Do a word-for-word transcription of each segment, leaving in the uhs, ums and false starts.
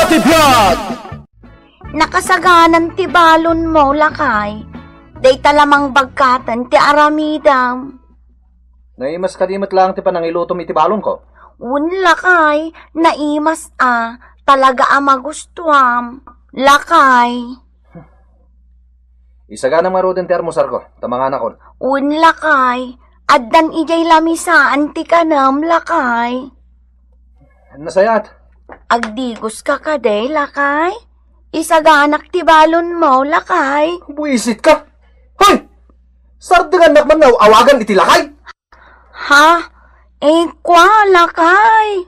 Tipyat! Nakasaganan ti balonmo, lakay. Dayta la mangbagkaten ti aramidem. Naimas kadi met laeng ti panangilutom iti balonko? Wen, lakay, naimas a, talaga a magustuam. Lakay. Isaganam ngaruden ti armusarko, ta manganakon. Wen, lakay, addan idiay lamisaan ti kanem, lakay. Nasayaat. Agdigoska kadi, lakay? Isaganak ti balonmo, lakay. Buisitka. Hoy! Sardengannak man nga aw-awagan iti lakay. Ha? Eh, kua, lakay.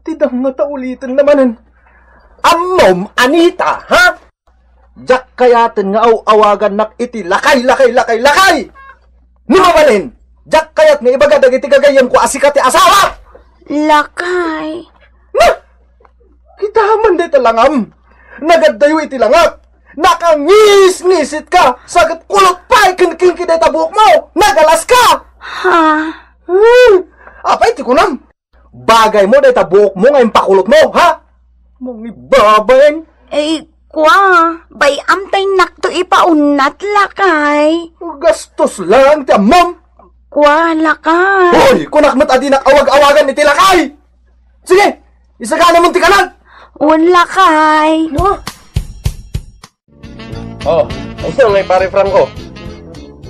Ti dangngata uliten na manen. Ammom, Anita, ha? Diak kayaten nga aw-awagannak iti lakay, lakay, lakay, lakay! Ni mabalin, diak kayat nga ibaga dagiti gagayyemko a sika ti asawa! Lakay. Na! Kitaem dayta langam. Nagaddayo iti langak. Nakangisngisit ka. Saket kulot pay ken kinki dayta buokmo. Nagalas ka. Ha? Hmm. Apay ti kunam? Bagaymo dayta buokmo nga impakulotmo, ha? Mangibabain. Eh, kua, bay-am ta innakto ipaunnat, lakay. Gastos lang ti ammom. Kua, lakay. Hoy, kunak met a dinak awag-awagan iti lakay. Sige, isaganamon ti kalag. Wen, lakay. No? Oh, ania ngay, Pare Franco?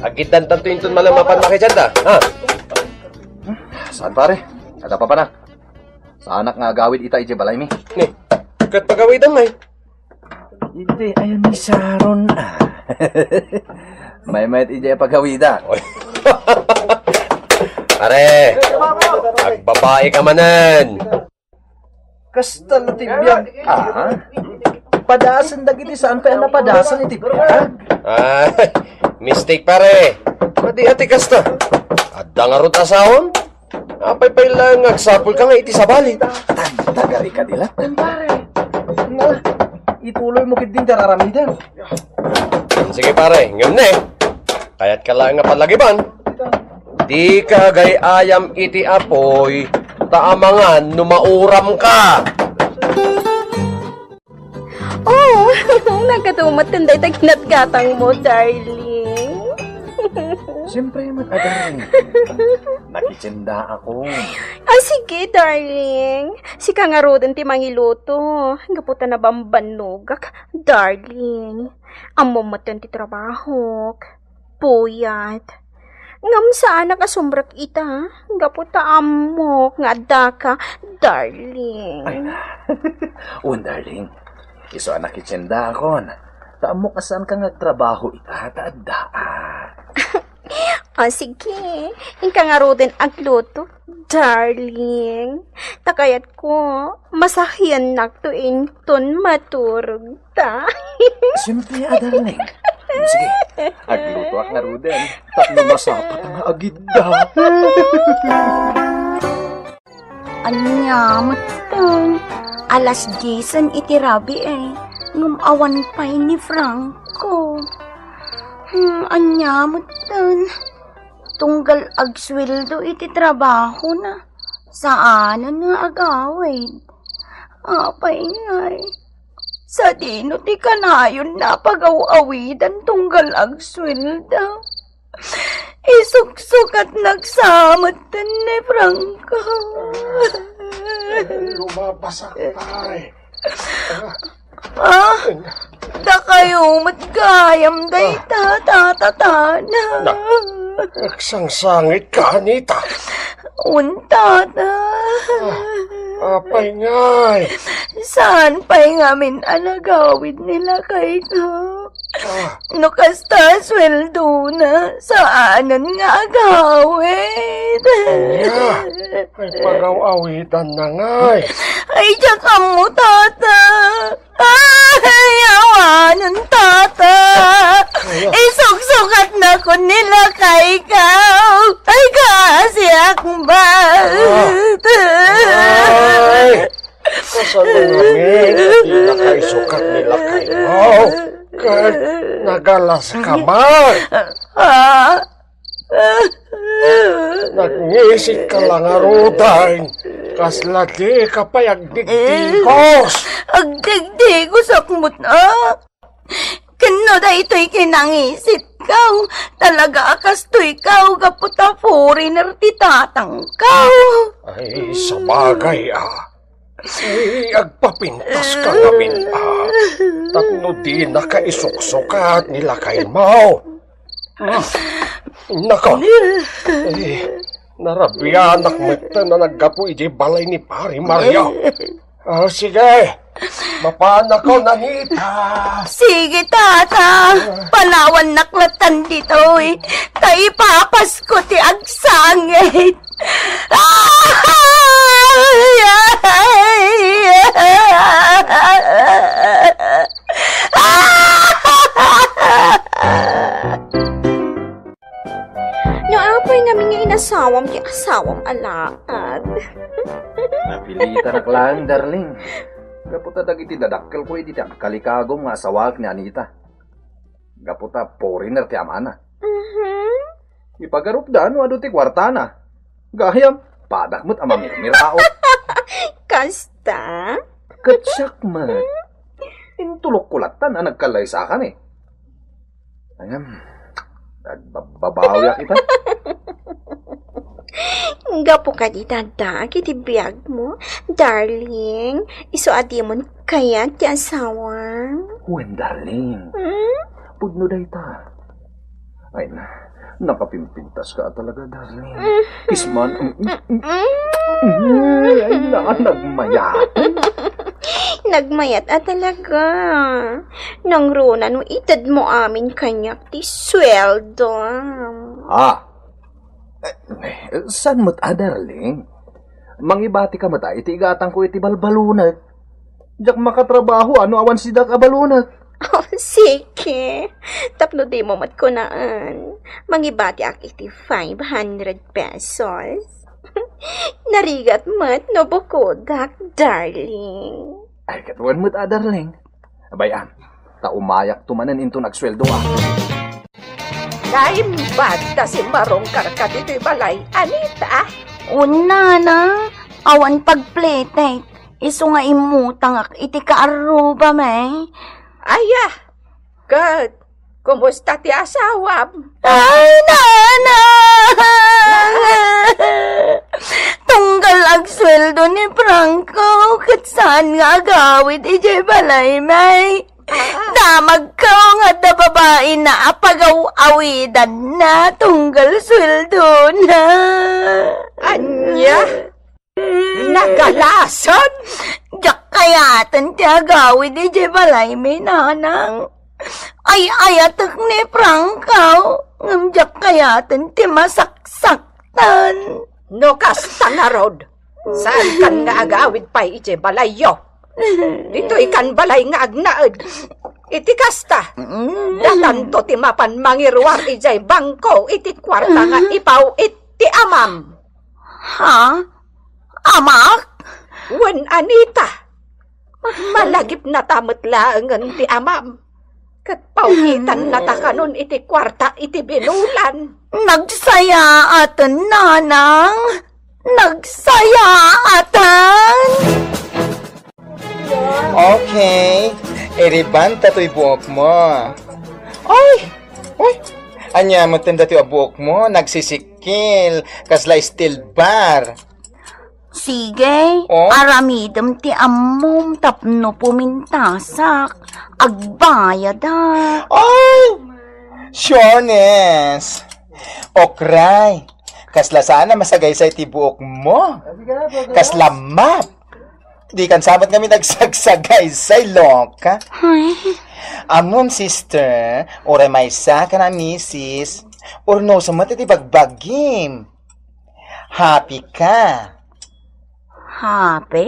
Agiddan tanto inton malam a pannakaidianta, ha? Saan, pare? Adda papanak. Saanak nga agawid ita idiay balaymi. Ni, ket pagawidam ngay. Idi, ayan ni Sharon, ah. Maymayat idiay pagawida. Oy. Pare, agbabaika manen. Kasta la ti biag. Ah? Padasen dagiti saan pay a napadasen iti biag. Ah, mistake, pare. Madi a ti kasta. Adda ngarud asawan? Apay pay laeng nga agsapulka nga iti sabali? Tagtagari ka di laeng, pare. Na, ituloymo ketdin ti ar-aramidem. Sige, pare, ngem ne, kayatka laeng nga palagiban. Dika agay-ayam iti apuy, ta amangan no mauramka. Oh, nagkatumet ken dayta ginatgatangmo, darling. Siyempre met, a darling. Nakitsendaakon. Ah, sige, darling. Sika ngaruden ti mangiluto. Gapu ta nabambannogak, darling. Ammom met ti trabahok. Puyat. Ngem saanak a sumrek ita, gapu ta ammok nga addaka, darling. Ay, wen, darling. Isu a nakitsendaakon. Ta ammok a saanka nga agtrabaho ita, ta addaak. O, sige. Inka ngaruden agluto, darling. Ta kayatko, masahiennakto inton maturog. Ta. Simple a, darling. Sige, aglutoak ngaruden tapno masapata nga agidda. Ania metten, alas diesen iti rabii, ngem awan pay ni Franco. Hmm, ania metten, tunggal agsueldo iti trabahona, saanen nga agawid. Apay ngay, sadino ti kanayonna a pagaw-awidan tunggal agsuelda? Isuksukatnak sa metten ni Franco. Lumabasak, pare. Ah, dakayo met gayam dayta, Tata Tana. Nak-, nagsangsangitka, Anita. Wen, Tata. Ah, apay ngay? Saan pay ngamin a nagawid ni lakayko? Ah. No kasta, sueldona, saanen nga agawid. Ania? Ay, pagaw-awidanna ngay. Ay, diak ammo, Tata. Ay, awanen, Tata. Ay, isuksukatnakon ni lakayko. Ay, kaasiak met. Ah. Ay. Kasano ngamin a di nakaisukat ni lakaymo? Ket nagalaska man. Ah, Nagngisitka la ngaruden. Kasla dika pay agdigdigos. Agdigdigos ak met, a? Ken no daytoy kinangisitkaw, talaga a kastoykaw gapu ta foreigner ti tatangkaw. Ay, sabagay, a. Ay, agpapintaska ngamin, a. Tapno dinaka isuksukat ni lakaymo. Nako. Ay, narabianak metten a naggapu idiay balay ni Pari Mario. Ah, sige. Mapanakon, Anita. Sige, tata. Panawannak latan ditoy. Ta ipapasko ti agsangit. Ay! Ay! No apay ngamin nga inasawam ti asawam a laad. Napilitanak laeng, darling. Gapu ta dagiti dadakkelko idi ti agkalikagom nga asawaek ni Anita. Gapu ta foreigner ti amana. Mhm. Ipagarupda no adu ti kuartana. Gayam, padak met a mamirmiraot. Kasta? Ket siak met. Intulokko lattan a nagkallaysakami. Ngem, nagbababawiak ita. Gapu kadi, dagdag iti biagmo, darling, isu a dimon kayat ti asawam. Wen, darling. Hmm? Pudno dayta. Ay na, nakapimpintaska talaga, darling. Kisman. Mm, mm, mm. Ay na, nagmayat. Nagmayat a talaga. Nangruna no itedmo amin kaniak ti sueldo. Ah. Eh, saan met a, darling? Mangibatika met a iti igatangko iti balbalunek. Diak makatrabaho a no awan sidak a balunek. Oh, sige. Tapno dimo met kunaan, mangibatiak iti five hundred pesos. Narigat met no bukodak, darling. Ay, ket wen met a, darling. Bay-am, ta umayakto manen inton agsueldoak. Naimbag ta simmarongkarka ditoy balay, Anita? Wen, nana, awan pagpletek. Isu nga immutangak iti kaarrubam, eh. Aya, ket kumusta ti asawam? Ay, nana! Tunggal agsueldo ni Franco, ket saan nga agawid idiay balaymi. Damagko nga adda babaina a pagaw-awidanna tunggal sueldona. Ania? Nagalason? Diak kayaten ti agawid idiay balaymi, nanang. Ay-ayatek ni Franco, ngem diak kayaten ti masaksaktan. No kasta ngarud, saankan nga agawid pay idiay balayyo? Ditoykan balay nga agnaed. Iti kasta, Mm. datanto ti mapan mangiruar idiay bangko iti kuarta nga ipaw-it ti amam. Ha? Amak? Wen, Anita. Malagipnata met laengen ti amam. Ket paw-itannata kanon iti kuarta iti binulan. Nagsayaaten, nanang. Nagsayaaten. Okay. Iribanta toy buokmo. Oy! Oy! Ania metten datoy a buokmo? Nagsisikkil. Kasla steel bar. Sige, Oh? aramidem ti ammom tapno pumintasak. Agbayadak. Ay! Siones! Okray, kasla saan a masagaysay ti buokmo? Kasla map. Dikan sa met ngamin agsagsagaysay, loka. Ay. Ammom, sister, uray maysakan a misis, urnosem met iti bagbagim. Happy ka. Happy?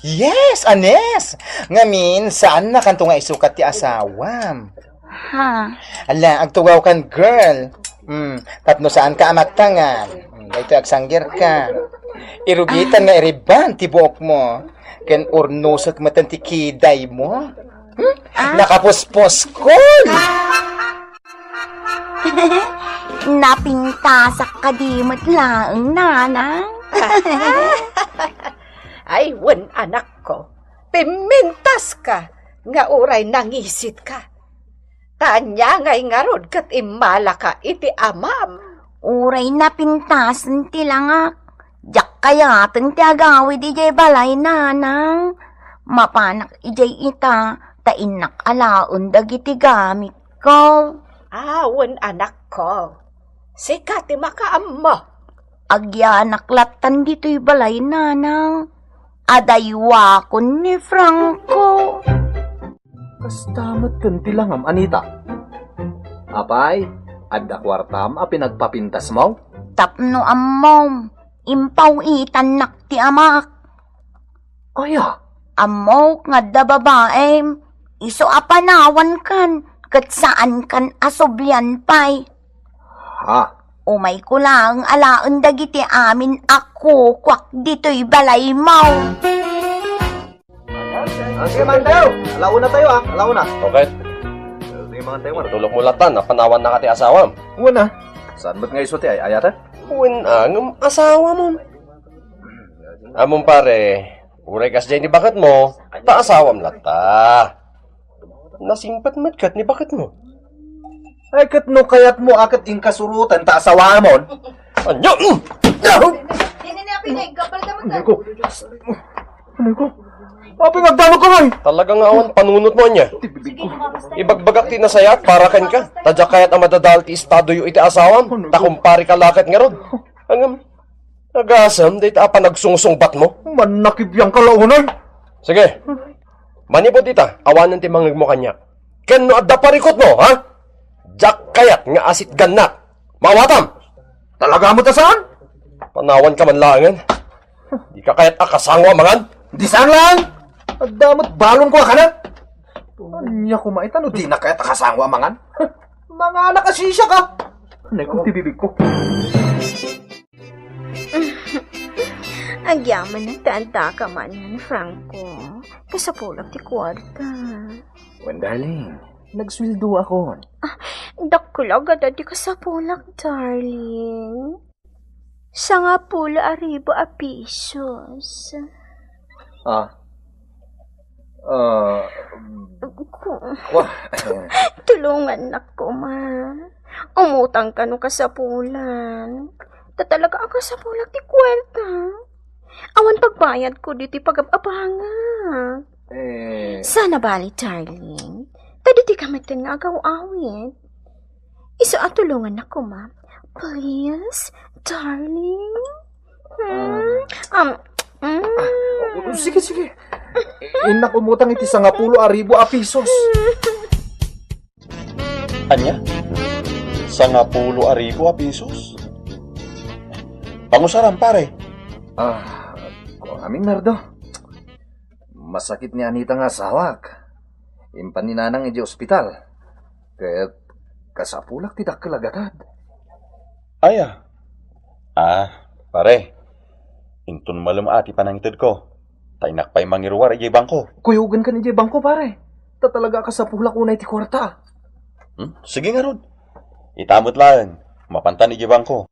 Yes, Anes! Ngamin, saannakanto nga isukat ti asawam. Ha? Ala, agtugawkan, girl. Hmm, tapno saanka a magtangan. Hmm, daytoy agsanggirka. Irugitan Ah. nga iriban ti buokmo. Ken urnosek metten ti kidaymo. Hmm? Ah. Nakapusposkol! Napintasak kadi met laeng, nanang. Ay, wen, anakko, pimmintaska nga uray nangisitka. Ta ania ngay ngarud ket immalaka iti amam? Uray napintasen ti langak, diak kayaten ti agawid idiay balay, nanang. Mapanak idiay ita, ta innak alaen dagiti gamitko. Awen, anakko. Sika ti makaammo. Agyanak lattan ditoy balay, nanang. Adaywakon ni Franco. Kasta met ken ti langam, Anita. Apay, adda kuartam a pinagpapintasmo? Tapno ammom, impaw-itannak ti amak. Aya? Ammok nga adda babaem, isu a panawankan, ket saankan a sublian pay. Ha? Umayko laeng alaen dagiti amin a kukuak ditoy balaymo. Ah, sige, mangan tayo. Alauna tayo, ah. Alauna. Okay. Sige, mangan tayo, Mar. Tulok mo latan, a panawannaka ti asawam. Wen a. Saan met nga isu ti ay-ayatan? Wen a, ngem asawam. Ammom, pare, uray kasdiay ni baketmo, ta asawam latta. Nasingpet met ket ni baketmo. Ay, ket no kayatmo a ket inkasuroten ta asawamon. Ania? Dini ni Apinay, gabal ka mo. Anay ko. Anay ko. Apay nga agdanogka ngay? Talaga nga awan panunotmo ania. Ti bibig ko. Ibagbagak ti nasayaat para kenka. Ta diak kayat a madadael ti estadoyo iti asawam. Ta kumpare ka la ket ngarud. Ngem, agasem dayta a panagsungsungbatmo. Mannakibiangka la unay. Sige. Manipud ita, awanen ti mangngegmo kaniak. Ken no adda parikutmo, ha? Diak kayat nga asitgannak. Maawatam! Talaga met a saan? Panawanka man laengen. Dika kayat a kasango a mangan? Di saan laeng! Adda met balonko a kanen. Ania koma ita no dina kayat a kasango a mangan? Manganak a sisiak a! Anay ko ti bibig ko. Agyamanak ta addaka manen, Franco. Kasapulak ti kuarta. Wen, darling, nagsueldoakon. Ah, dakkel a gada ti kasapulak, darling. Sangapulo a ribu a pisos. Ah. Ah. Ku-, Wah. Tulongannak koma. Umutangka no kasapulan. Ta talaga a kasapulak ti kuarta. Awan pagbayadko ditoy pagab-abangak. Eh. Saan a bali, darling. Ta ditoyka metten nga agaw-awid. Isu a tulongannak koma. Please, darling. Hmm? Um, mm. Ah, o, sige, sige. Innak umutang iti sangapulo a ribu a pisos. Ania? Sangapulo a ribu a pisos? Pangusaram, pare. Ah, kuam, Nardo. Masakit ni Anita nga asawak. Impan ni Nanang idiay ospital. Ket kasapulak ti dakkel a gatad. Aya? Ah, pare. Inton malem a ti panangitedko. Ta innak pay mangiruar idiay bangko. Kuyogenkan idiay bangko, pare. Ta talaga a kasapulak unay ti kuarta. Hmm? Sige ngarud. Ita met laeng. Mapantan idiay bangko.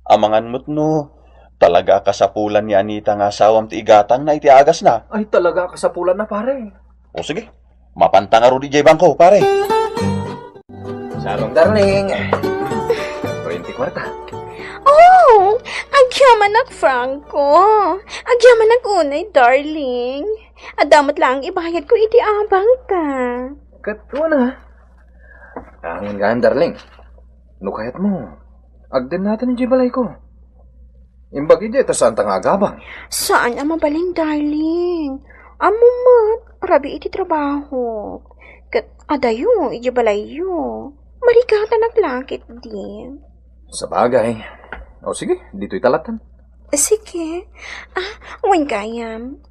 Amangan met no, talaga a kasapulan ni Anita nga asawam ti igatangna iti agasna. Ay, talaga a kasapulanna, pare. O sige, mapanta ngarud idiay bangko, pare. Sarong, darling. Twenty kwarta. Oh, agyamanak, Franco. Agyamanak unay, darling. Adda met laeng ibayadko iti abangta. Ket una. Angen gayam, darling. No kayatmo, agdennatan idiay balayko. Imbag idiay ta saanta nga agabang. Saan a mabalin, darling. Ammom met, rabii iti trabaho. Ket adayo idiay balayyo. Marigatanak la ketdi. Sabagay. O sige, ditoy ta lattan. Sige. Ah, wen gayam.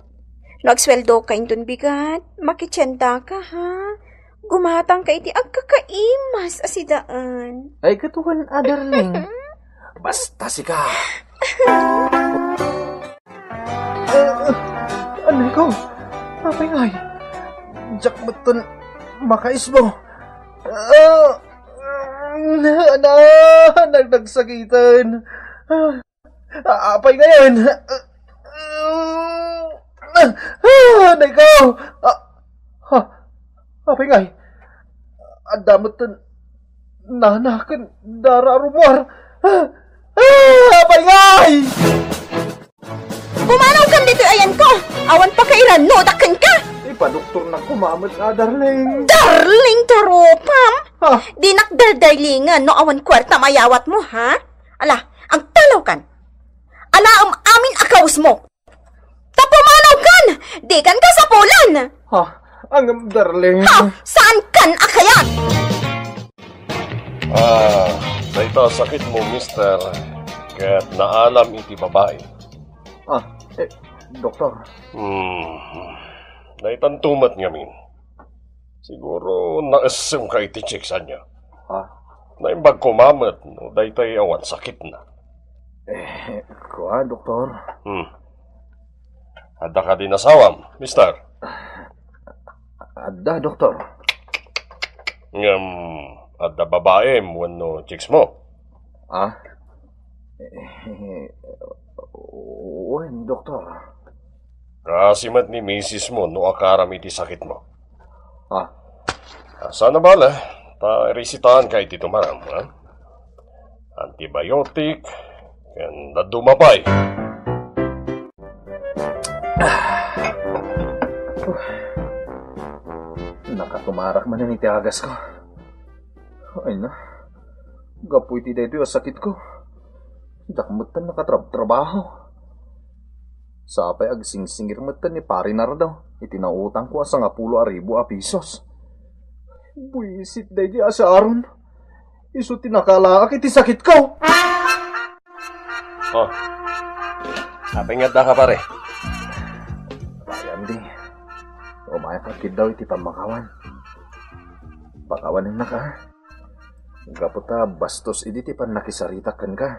No agsueldoka inton bigat, makitiendaka, ha? Gumatangka iti agkakaimas a sidaan. Ay, ket wen a, darling. Basta sika. Ah, anay ko. Apay ngay? Diak metten makaisbo. Ah, Ana, nagdagsakiten. Ah, apay ngayon? Ah, ah, nay ko! Ah, ah, apay ngay? Adda met ten nana ken dara a rummuar. Ah, ah, apay ngay? Pumanawkan ditoy ayanko! Awan pakairannodak kenka! Ipadoktornak koma met nga, darling. Darling, tarupam! Ha? Dinak dardarlingen no awan kuarta mayawatmo, ha? Ala, agtalawkan! Alaem amin a kawesmo! Ta pumanawkan! Dikan kasapulan! Ha? Ngem, darling. Ha? Saankan a kayat? Ah, dayta sakitmo, mister, ket naalam iti babai. Ah, eh, doktor. Hmm. Daytanto met ngamin. Siguro naessemka iti chicks ania. Ah. Naimbag koma met no daytay awan sakitna. Eh, kua, doktor. Hmm. Adda kadi asawam, mister? Adda, doktor. Ngem, adda babaim wenno chicks mo? Ah? Eh, wen, doktor. Kaasi met ni misis mo no akaram iti sakit mo. Ah. Ah, saan a bale, ta irisitaanka iti tumaram, ha? Antibiotic, ken dadduma pay. Nakatumarak manen iti agasko. Ay na, gapu iti daytoy a sakitko, diak metten nakatrabtrabaho. Sapay agsingsingir metten ni Pari Nardo iti nautangko a sangapulo a ribu a pisos. Buisit daydi a Sharon. Isu ti nakalaak iti sakitko. Oh. Apay nga addaka, pare? Ryan, di. Umayak a kiddaw iti pammakawan. Pakawanennaka. Gapu ta bastos idi ti pannakisaritak kenka.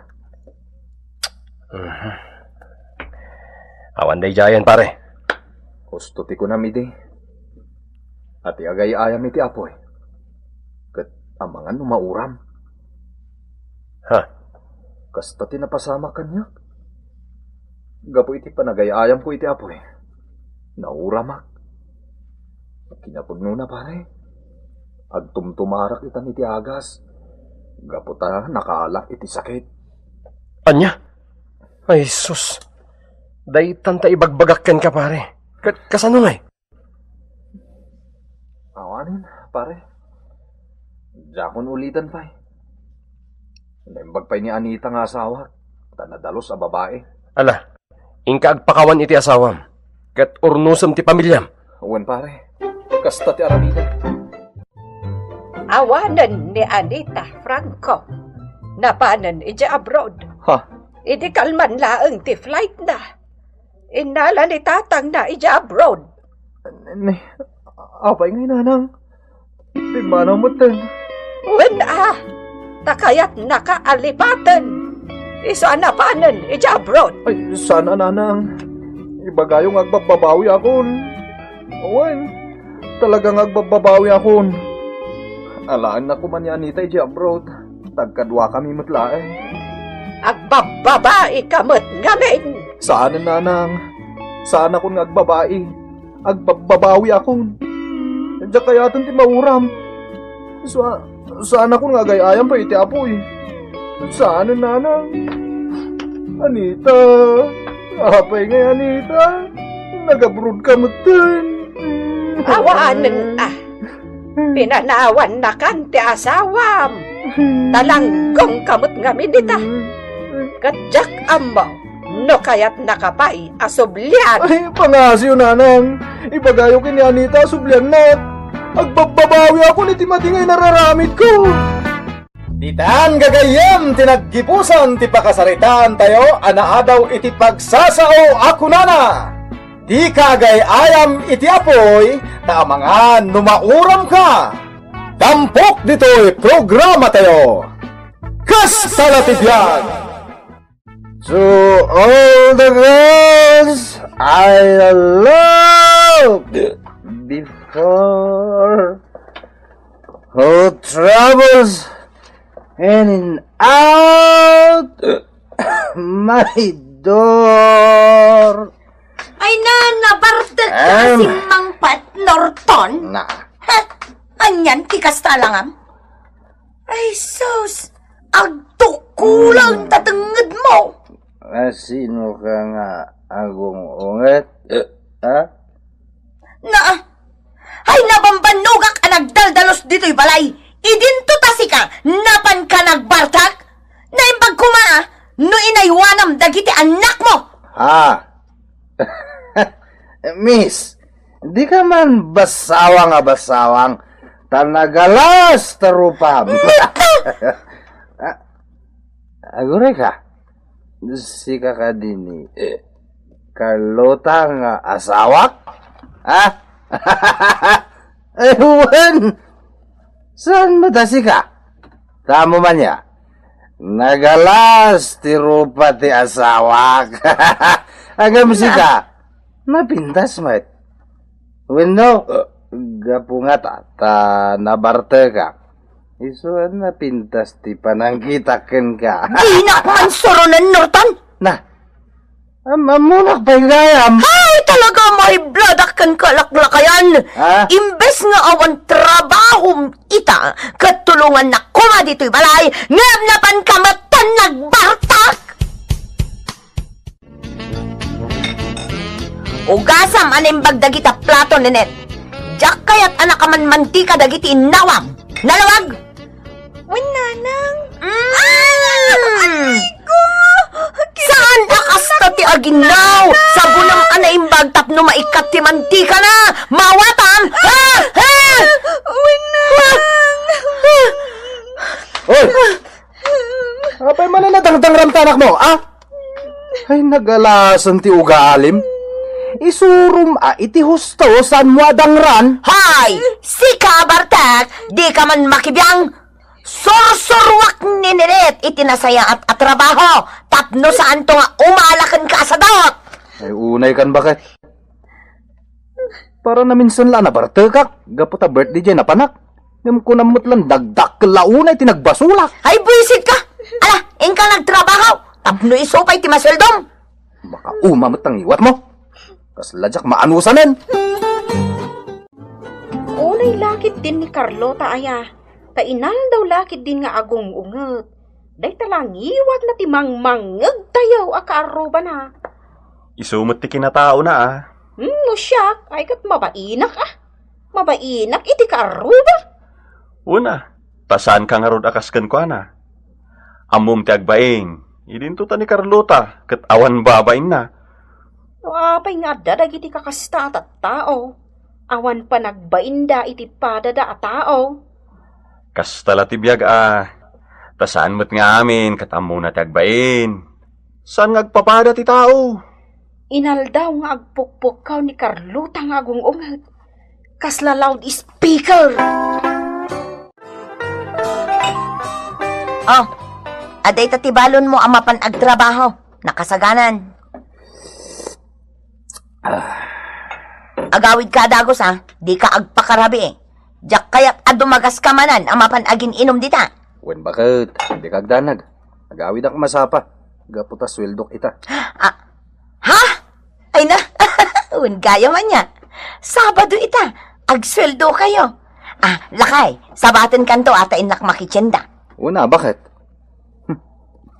Mhm. Awan daydiayen, pare. Husto ti kunam idi. Ati agay-ayam iti apuy. Ket amangan no mauram. Ha? Kasta ti napasamak kaniak. Gapu iti panagay-ayamko iti apuy, nauramak. Kinapugnona, pare, agtumtumarak itan iti agas, gapu ta nakaalak iti sakit. Ania? Ay, sus! Daytan ta ibagbagak kenka, pare. Ka-, kasano ngay? Awanen, pare. Diakon uliten pay. Naimbag pay ni Anita nga asawak, ta nadalus a babai. Ala, inka agpakawan iti asawam, ket urnosem ti pamiliam. Wen, pare. Kasta ti aramidek. Awanen ni Anita, Franco. Napanen idiay abroad. Ha? Idi kalman laeng ti flightna. Innala ni tatangna idiay abroad. Ni, apay ngay, nanang? Pimmanaw metten. Wen a, ta kayatnaka a lipaten. Isu a napanen idiay abroad. Ay, saan a, nanang. Ibagayo nga agbabbabawiakon. Wen, talaga nga agbabbabawiakon. Alaennak koma ni Anita idiay abroad. Tagkaduakami met laeng. Agbabbabaika met ngamin. Saanen, nanang. Saanakon nga agbabai. Agbabbabawiakon. Diak kayaten ti mauram. Sa-, saanakon nga agay-ayam pay iti apuy. Saanen, nanang. Anita. Apay ngay, Anita? Nagabrodka metten. Awanen a. Pinanawannakan ti asawam. Talanggongka met ngamin ita. Ket diak ammo no kayatnaka pay a sublian. Ay, pangasiw, nanang. Ibagayo ken ni Anita a subliannak. Agbabbabawiakon iti madi nga inararamidko. Ditan gagayyem ti naggibusan ti pakasaritaantayo a naadaw iti pagsasao a kunana, "Dika agay-ayam iti apuy, ta amangan no mauramka." Tampok ditoy programatayo. Kasta la ti biag! To all the girls I loved before, who troubles In and out my door. Ay na, nabartek ka, Em. Simmang Pat Norton. Na. Ha? Anian ti kasta langam? Ay, sus! Agtukulang Hmm. tatengnged mo! Ah, sino ka nga agung-unget? Eh, ha? Na, ay, nabambannogak a nagdaldalos ditoy balay. Idinto ta sika, napan ka nagbartak? Naimbag koma, no inaywanam dagiti annakmo. Ha? Miss, di ka man basawang a basawang, ta nagalas ta rupam. Ah, aguray ka. Sika kadi ni, eh, Carlota nga asawak? Ha? Ay, wen! Saan mo ta sika? Tamo man ya. Nagalas ti rupa ti asawak. Agam sika, napintas met. Wenno, gapu nga ta, ta nabartekak. Isu a napintas ti panangkitak kenka. Dinak man suronen, Norton! Na, am-, ammonak pay gayam. Ay, talaga, mahibladak ken kalaklakayan. Ha? Imbes nga awan trabahom ita, ket tulongannak koma ditoy balay, ngem napan ka metten nagbartak! Ugasam a naimbag dagita plato, Nenet. Diak kayat a nakamanmantika dagiti innawam. Nalawag! Wen, nanang. Mm. Ay, aray ko! Saan a kasta ti aginnaw? Nanang! Sabonam a naimbag tapno maikkat ti mantikana. Mawatam! Ha? Ha? Wen, nanang. Oy! Apay man a nadangdangram ti anakmo, a? Ay, nagalasan ti ugalim. Isurom a iti husto, saanmo a dangran? Hay! Sika, Bartek! Dika man makibiang! Sursuruak ni Nenet iti nasayaat a trabaho tapno saanto nga umala kenka a sadot! Ay, unay kan, baket. Para naminsan la a nabartekak, gapu ta birthday jay napanak. Ngem kunam met la a dagdakkel la unay ti nagbasolak. Ay, buisit ka! Ala, inka nagtrabaho, tapno isu pay ti masueldom. Makauma met ti ngiwatmo. Kasla diak maanusanen. Unay la ketdin ni Carlota aya, ta inaldaw la ketdin nga agung-unget. Dayta la ngiwatna ti mangmangngegtayo a kaarrubana. Isu met ti kinataona, a. Hmm, no siak, ay ket mabainak, a. Mabainak iti kaarruba. Una, ta saanka ngarud a kas kenkuana. Ammom ti agbain, idinto ta ni Carlota ket awan babainna. No apay nga adda dagiti kakasta a tattao, awan panagbainda iti padada a tao. Kasta la ti biag a, ta saan met nga amin ket ammona ti agbain. Saan nga agpapada ti tao? Inaldaw nga agpukpukkaw ni Carlota nga agung-unget. Kasla loudspeaker. Oh, adda ita ti balonmo a mapan agtrabaho. Nakasaganan. Agawidka a dagus, a. Dika agpakarabii. Diak kayat a dumagaska manen a mapan agin-inum dita. Wen baket, dika agdanag. Agawidak masapa. Gapu ta sueldok ita. Ah, ha? Ay na, wen gayam ania. Sabado ita, agsueldokayo. Ah, lakay, sabatenkanto a ta innak makitienda. Wen a, baket? Hmm.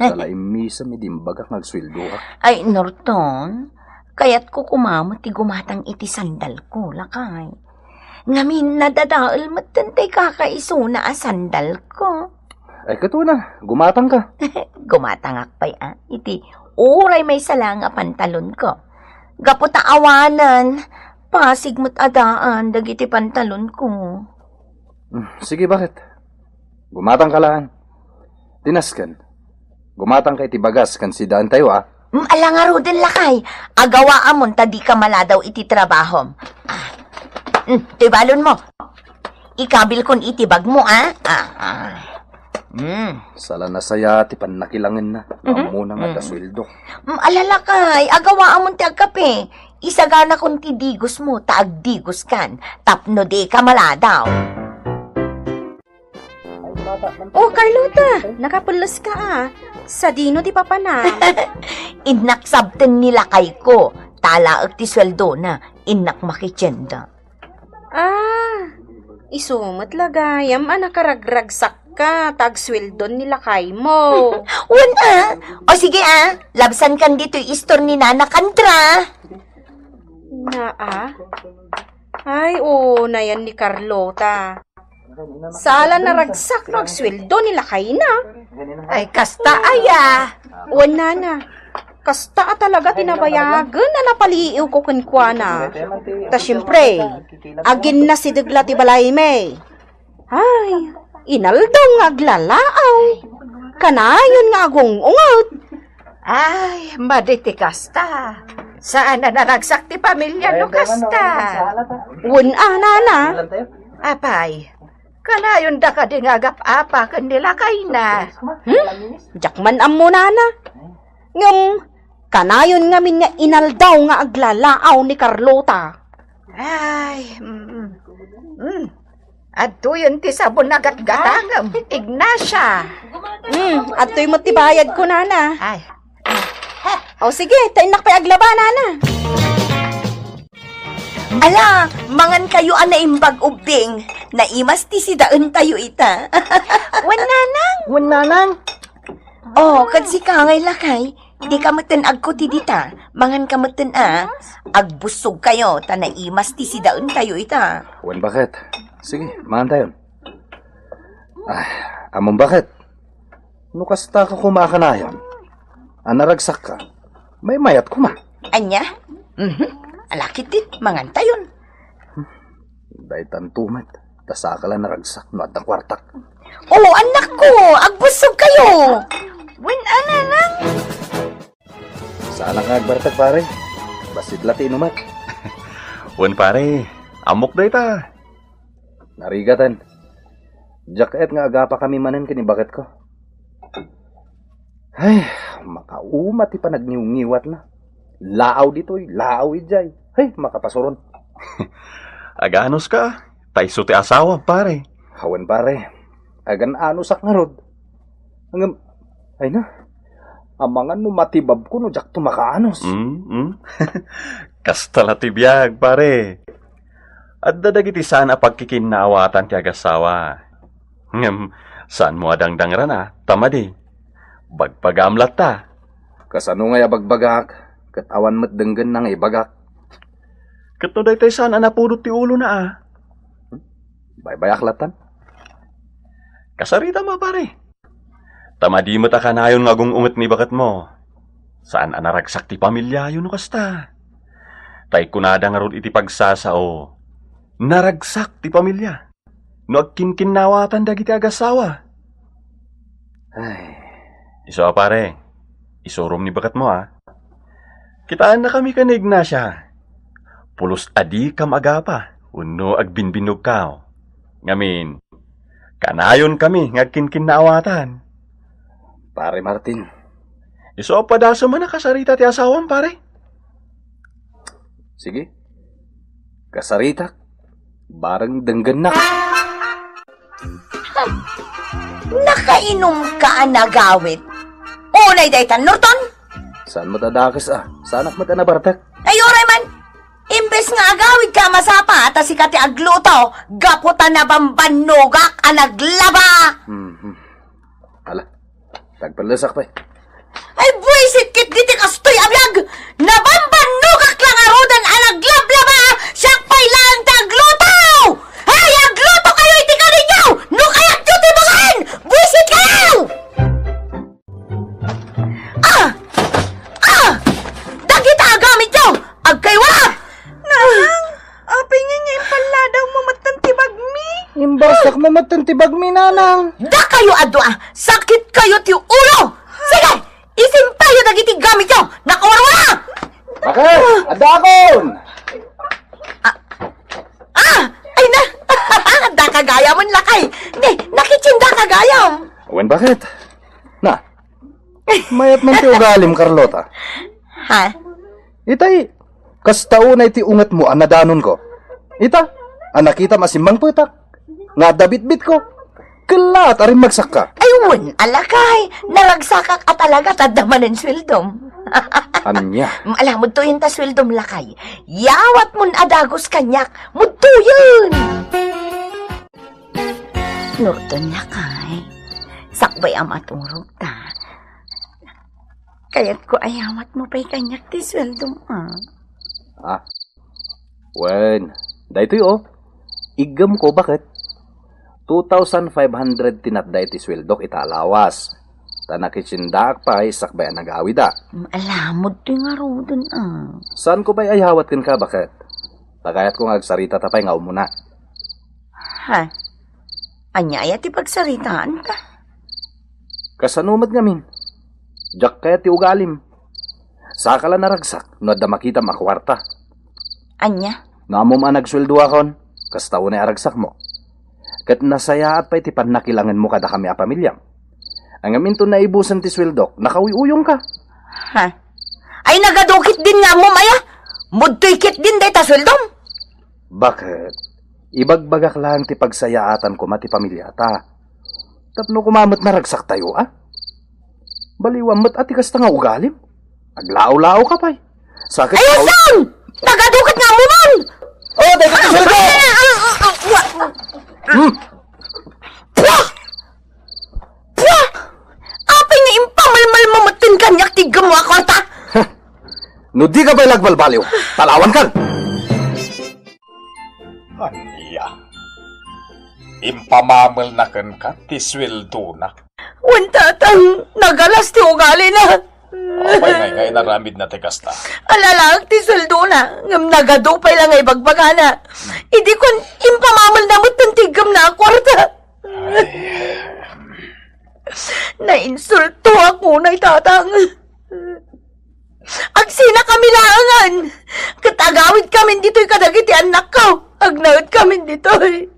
Sala immisem idi imbagak nga agsueldoak. Ay, Norton, kayatko koma met ti gumatang iti sandalko, lakay. Ngamin, nadadael metten ti kakaisuna a sandalko. Ay, ket wen a, gumatangka. Gumatangak pay, a, iti uray maysa la nga pantalonko. Gapu ta awanen, pasig met a daan dagiti pantalonko. Hmm, sige, baket? Gumatangka laeng. Ti nasken, gumatangka iti bagas ken sidaentayo, a. Mm, ala ngaruden, lakay. Agawaamon ta dika maladaw iti trabahom. Ah. Mm, ti balonmo. Ikabilkon iti bagmo, a. Ah, ah. Mm. Sala nasaya ti pannakilangenna. Mhm. Ammona nga adda sueldok. Mm, ala, lakay. Agawaamon ti agkape. Isaganakon ti digosmo ta agdigoskan tapno dika maladaw. Ay, Oh, Carlota, nakapelles ka, ah. Sadino ti papana? Innak sabten ni lakayko. Talaek ti sueldona. Innak makitienda. Ah, isu met la gayam a nakaragragsakka ta agsueldon ni lakaymo. Wen, ah. O sige, ah. Labsankan ditoy istor ni Nana Candra. Naa? Ay, oo, nayan ni Carlota. Saan a naragsak no agsueldo ni lakayna. Ay, kasta aya. Wen, Nana. Kasta a talaga ti nabayagen a napaliiwko kenkuana. Ta siempre, aginnasideg la ti balaymi. Ay, inaldaw nga aglalaaw. Kanayon nga agung-unget. Ay, madi ti kasta. Saan a naragsak ti pamilya no kasta? Wen a, Nana. Apay, kanayon da kadi nga agap-apa ken ni lakayna? Hmm? Diak man ammo, Nana. Ngem, kanayon ngamin nga inaldaw nga aglalaaw ni Carlota. Ay, mm, mm. Adtoyen ti sabon a gatgatangem, Ignacia. Hmm, adtoy met ti bayadko, Nana. Ay. O sige, ta innak pay aglaba, Nana. Ala, mangan kayo a naimbag ubbing. Naimas ti sidaentayo ita. Wen, Nanang. Wen, Nanang. Oh, ket sika ngay lakay, dika metten agkuti dita, mangan ka metten a, agbussog kayo, ta naimas ti sidaentayo ita. Wen, baket? Sige, mangan tayon. Ah, ammom baket? No kasta ka kumakanayon, a naragsak ka, maymayat koma. Ania? Mhm. Alakit dit, mangan tayon. Daytan tumet, ta saka la naragsak no adda kuartak. Oo, annakko, agbussog kayo. Wen, a, Nanang. Saanak nga agbartek, pare. Bassit la ti inumak. Wen, pare, ammok dayta. Narigaten. Diak et nga agapakami manen ken ni baketko. Ay, makauma ti panagniwngiwatna. Laaw ditoy, laaw idiay. Ay, makapasuron. Aganos ka, ta isu ti asawam, pare. Awan, pare. Agan-anosak ngarud. Ngem, ay na. Amangan no matibabko no diakto makaanos. Mm, mm. Kasta la ti biag, pare. Adda dagiti saan a pagkikinnaawatan ti agasawa. Ngem, saanmo a dangdangran a, ta madi. Bagbagaam latta. Kasano ngay a bagbagaak, ket awan met denggenna nga ibagak? Ket no daytoy saan a napudot ti ulona a? Baybayak lattan. Kasaritam a, pare. Ta madi met a kanayon nga agung-unget ni baketmo. Saan a naragsak ti pamiliayo no kasta. Ta ikunada ngarud iti pagsasao, naragsak ti pamilia no agkinkinnawatan dagiti agasawa. Ay. Isu a, pare, isurom ni baketmo a. Kitaennakami ken ni Ignacia. Pulos a dikam agapa wenno agbinbinnogka. Ngamin, kanayonkami nga agkinkinnaawatan. Pare Martin. Isu a padasem a nakasarita ti asawam, pare. Sige. Kasaritak. Bareng denggennak. Nakainumka a nagawid. Unay daytan, Norton? Saan met a dakes a? Saanak met a nabartek? Ay, uray man! Imbes nga agawidka a masapa, ta sika ti agluto, gapu ta nabambannogak a naglaba! Mhm. Ala, tagpallesak pay. Ay, buisit ketdi ti kastoy a biag! Nabambannogak la ngaruden a naglablaba! Siak pay laeng ti agluto! Ay, agluto kayo iti kaninyo! No kayatyo ti bagaan! Buisit kayo! Ah! Ah! Dagita agamityo! Agkaywa! Nanang, apay nga nga impalladawmo metten ti bagmi? Imbarsakmo metten ti bagmi, Nanang. Dakayo a dua, sakit kayo ti ulo! Sige! Isimpayo dagiti gamityo! Nakawarwara! Bakit? Adda akon! Ah! Ay na! Daka gayam, lakay! Ni, nakitsin daka gayam! Wen, bakit? Na, mayat man ti ugalim, Carlota. Ha? Itay, kasta unay ti ungetmo a nadanonko. Ita, a nakitam a simmangpetak, nga adda bitbitko. Kellaat a rimmagsakka. Ay, wen, a lakay. Naragsakak a talaga ta adda manen sueldom. Ania? Ala, mudtoyen ta sueldom, lakay. Yawatmon a dagus kaniak. Mudtoyen! Nurton, lakay. Sakbay a maturog ta. Kayatko a yawatmo pay kaniak ti sueldom, a. Ah. Wen, daytoy, o. Iggemko, baket? Two thousand five hundred ti natda iti sueldok ita a lawas. Ta nakitsindaak pay sakbay a nagawida. Ala, mudtoy ngaruden, a. Saanko pay a yawat kenka, baket? Ta kayatko nga agsaritata pay nga umuna. Ha? Ania aya ti pagsaritaanta? Kasano met ngamin? Diak kayat ti ugalim. Saka la naragsak no adda makitam a kuarta. Ania? No ammom a nagsueldoakon, kasta unay a ragsakmo. Ket nasayaat pay ti pannakilangenmo kadakami a pamiliam. Ngem inton naibusen ti sueldok, nakauy-uyongka. Ha? Ay, nagadu ketdin nga ammom aya? Mudtoy ketdin dayta sueldom? Baket, ibagbagak laeng ti pagsayaatan koma ti pamiliata. Tapno koma met naragsaktayo, a? Baliwan met a ti kasta nga ugalim. Aglao-lao ka pay. Sakit. Ay, asan? Nagadu ket nga ammom! O, dayta ti sueldo! Hmm. Pah! Pah! Apay nga impamalmalmo metten kaniak ti iggemmo a kuarta? No di ka pay la agbalbaliw, talawankan! Ania? Impamamelna kenka ti sueldona? Wen, tatang, nagalas ti ugalina. Apay ngay nga inaramidna ti kasta? Alalaek ti sueldona, ngem nagadu pay la nga ibagbagana. Idi kuan, impamamelna metten ti iggemna a kuarta. Ay. Nainsultoak unay, tatang. Agsinakami laengen, ket agawidkamin ditoy kadagiti annakko. Agnaedkamin ditoy.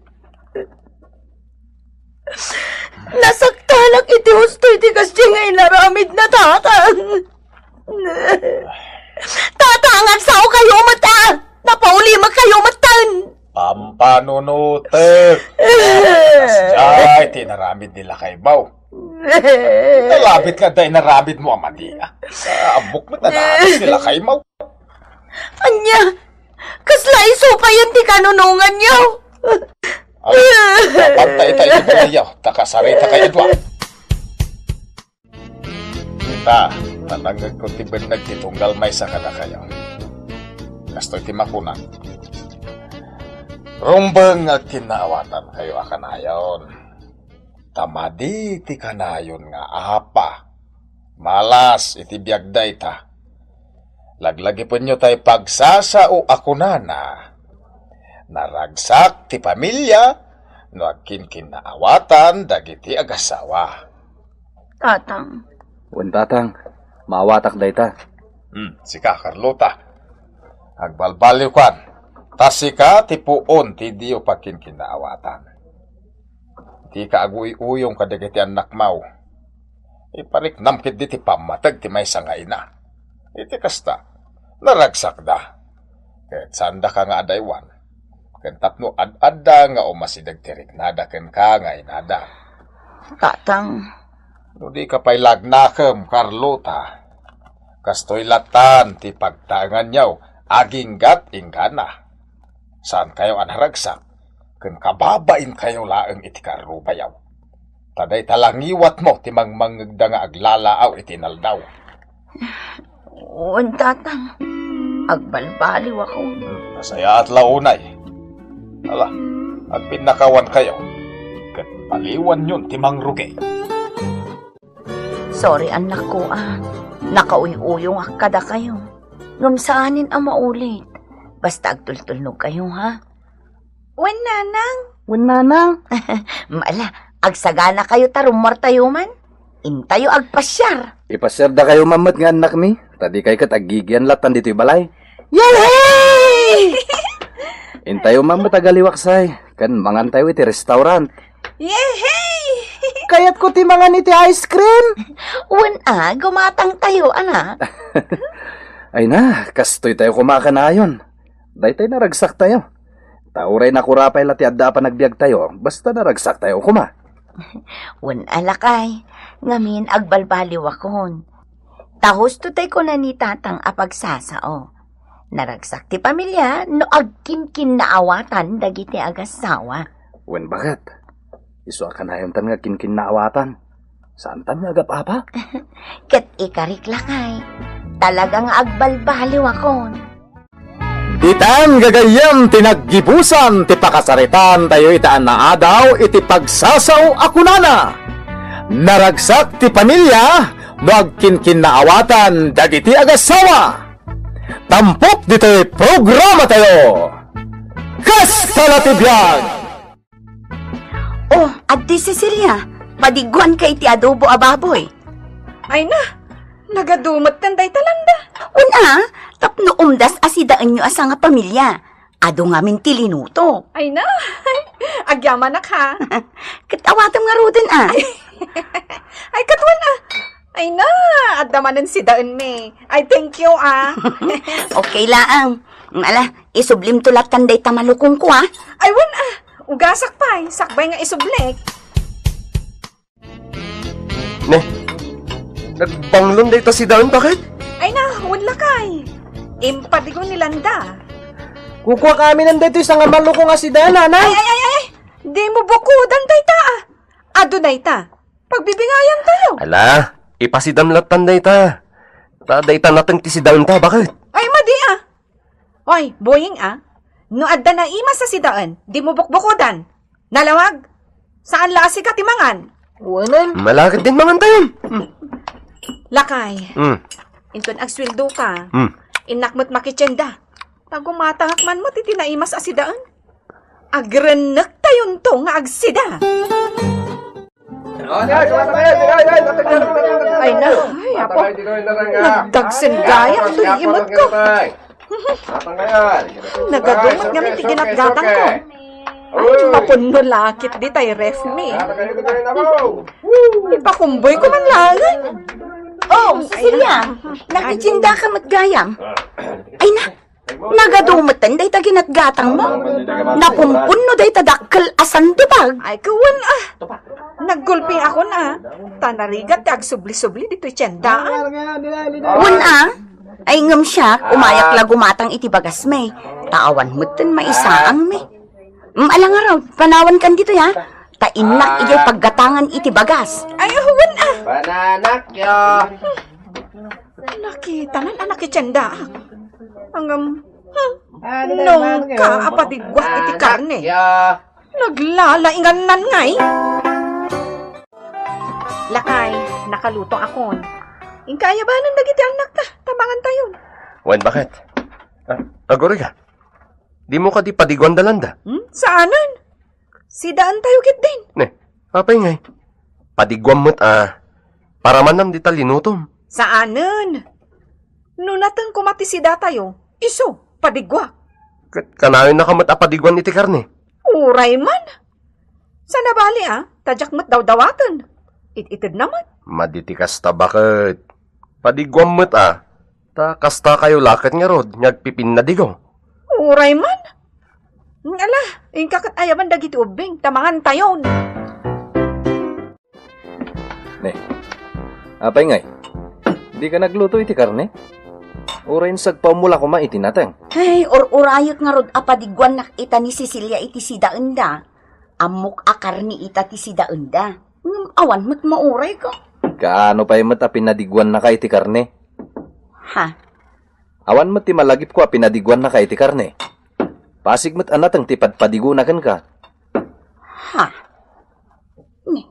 Nasaktanak iti husto iti kasdi nga inaramidna, tatang. Tatang, agsaokayo met, a! Napaulimekayo metten! Pampanunotek! Kasdiay ti inaramid ni lakaymo. Nalabit nga adda inaramidmo a madi, a. Ammok met a naaras ni lakaymo. Ania? Kasla isu payen ti kanunonganyo? Ala, panta ita iti balayyo, ta kasaritakay a dua. Ita, ta nangngegko ti benneg ti tunggal maysa kadakayo. Kastoy ti makunak, rumbeng nga agkinnaawatankayo a kanayon. Ta madi ti kanayon nga apa, malas iti biag dayta. Laglagipenyo tay pagsasao a kunana, naragsak ti pamilia no agkinkinnaawatan dagiti agasawa. Tatang. Wen, tatang, maawatak dayta. Hmm, sika, Carlota. Agbalbaliwkan, ta sika ti puon ti diyo pagkinkinnaawatan. Dika aguy-uyong kadagiti annakmo. Ipariknam ketdi ti pammateg ti maysa nga ina. Iti kasta, naragsakda. Ket saandaka nga adaywan. Ken tapno ad-adda nga umasideg ti riknada kenka nga inada. Tatang. No dika pay lagnakem, Carlota, kastoy latan ti pagtaenganyo aginggat inggana. Saankayo a naragsak, ken kababainkayo laeng iti karrubayo. Ta dayta la ngiwatmo ti mangmangngegda nga aglalaaw iti inaldaw. Wen, tatang. Agbalbaliwakon. Nasayaat la unay. Ala, agpinnakawankayo, ket baliwanyon ti mangrugi. Sorry, annakko, a. Nakauy-uyongak kadakayo. Ngem saanen a maulit. Basta agtultulnogkayo, ha? Wen, nanang. Wen, nanang. Ala, agsaganakayo ta rummuartayo man. Intayo agpasiar. Ipasiardakayo man met nga annakmi, ta dikay ket aggigian latan ditoy balay. Yehey! Intayo man met agaliwaksay, ken mangantayo iti restaurant. Yehey! Kayatko ti mangan iti ice cream. Wen, a, gumatangtayo, anak. Ay na, kastoytayo koma a kanayon. Daytay naragsaktayo. Ta uray nakurapay la ti adda a panagbiagtayo, basta naragsaktayo koma. Wen a, lakay, ngamin agbalbaliwakon. Ta husto tay kuna ni Tatang a pagsasao. Naragsak ti pamilia no agkinkinnaawatan dagiti agassawa. Wen baket, isu a kanayontan nga agkinkinnaawatan. Saantan nga agap-apa? Ket ikarik, lakay, talaga nga agbalbaliwakon. Ditan gagayyem ti naggibusan ti pakasaritaan tayo ita a naadaw iti pagsasao a kunana, "Naragsak ti pamilia no agkinkinnaawatan dagiti agassawa." Tampok ditoy programa tayo. Kasta la ti biag! Oh, Addi Cecilia, padiguan ka iti adobo a baboy. Ay na, nagadumet kan dayta landa. Una, tapno umdas a sidaenyo a sanga pamilia. Adu ngamin ti linuto. Ay na, agyamanak ha. Ket awatem ngaruden a. Ay, ay, katuan a. Ay na, adda manen sidaenmi. Ay, thank you a. Okay laang. Ala, isublimto lattan dayta malukongko a. Ay, wen a. Ugasak pay, sakbay nga isublik. Ne, nagbanglon dayta sidaen, baket? Ay na, wen lakay. Impadigo ni Landa. Kukuak amin daytoy sanga malukong a sidaen, nanay. Ay, ay, ay, ay, ay. Dimo bukodan dayta a. Adu dayta. Pagbibingayan tayo. Ala, ipasidam lattan dayta. Ta dayta nateng ti sidaenta, baket? Ay, madi a. Oy, Boying a, no adda naimas a sidaen, dimo bukbukodan. Nalawag? Saan la a sika ti mangan? Wen a. Malakad din mangan tayo. Lakay, Hmm. Inton agsweldo ka, Hmm. innak met makitienda. Ta gumatangak man met iti naimas a sidaen. Agrennek tayonto nga agsida. Ay na, ay, apo. Nagdagsen gayam toy imet ko. Nagadumet ngamin ti ginatgatang ko. Ay, mapunno lakit ditay ref mi. Ipakumboy ko man laeng. Oh, Cecilia, nakitienda ka met gayam. Ay na, nagadumet dayta ginatgatang mo. Napumpunno dayta dakkel a sandubag. Ay, kawan a. Naggulpi akon a. Ta narigat ti agsubli-subli ditoy tiendaan. Wen a. Ay, ngem siak, umayak la gumatang iti bagasmi. Ta awan metten maisaangmi. Mm, ala ngarud, panawankan ditoy a. Ta innak idiay paggatangan iti bagas. Ay, wen a. Bananak yo. Nakitanan a nakitiendaak. Ngem, hmm, nungka a padiguak iti karne. Naglalaingannan ngay. Lakay, nakaluto akon. Inka ayabanen dagiti annakta, ta mangan tayon. Wen, baket? Ah, aguray ka. Dimo kadi padiguan da landa? Hmm? Saanen? Sidaentayo ketdin. Ne, apay ngay? Padiguam met a, paramanam dita linutom. Saanen. No nateng koma ti sidatayo, isu, padiguak. Ket kanayonnaka met a padiguan iti karne? Uray man. Saan a bali a, ta diak met dawdawaten. It-itedna met. Madi ti kasta, baket. Padiguam met a, ta kastakayo la ket ngarud nga agpipinnadigo. Uray man. Ala, inka ket ayaban dagiti ubbing, ta mangan tayon. Ne, apay ngay? Dika nagluto iti karne? Uray sagpaammo la koma iti nateng. Ay, ur-urayek ngarud a padiguannak ita ni Cecilia iti sidaenda. Ammok a karne ita ti sidaenda. Ngem awan met maurayko. Kaano pay met a pinadiguannaka iti karne? Ha? Awan met ti malagipko a pinadiguannaka iti karne. Pasig met a nateng ti padpadigona kenka. Ha? Ne,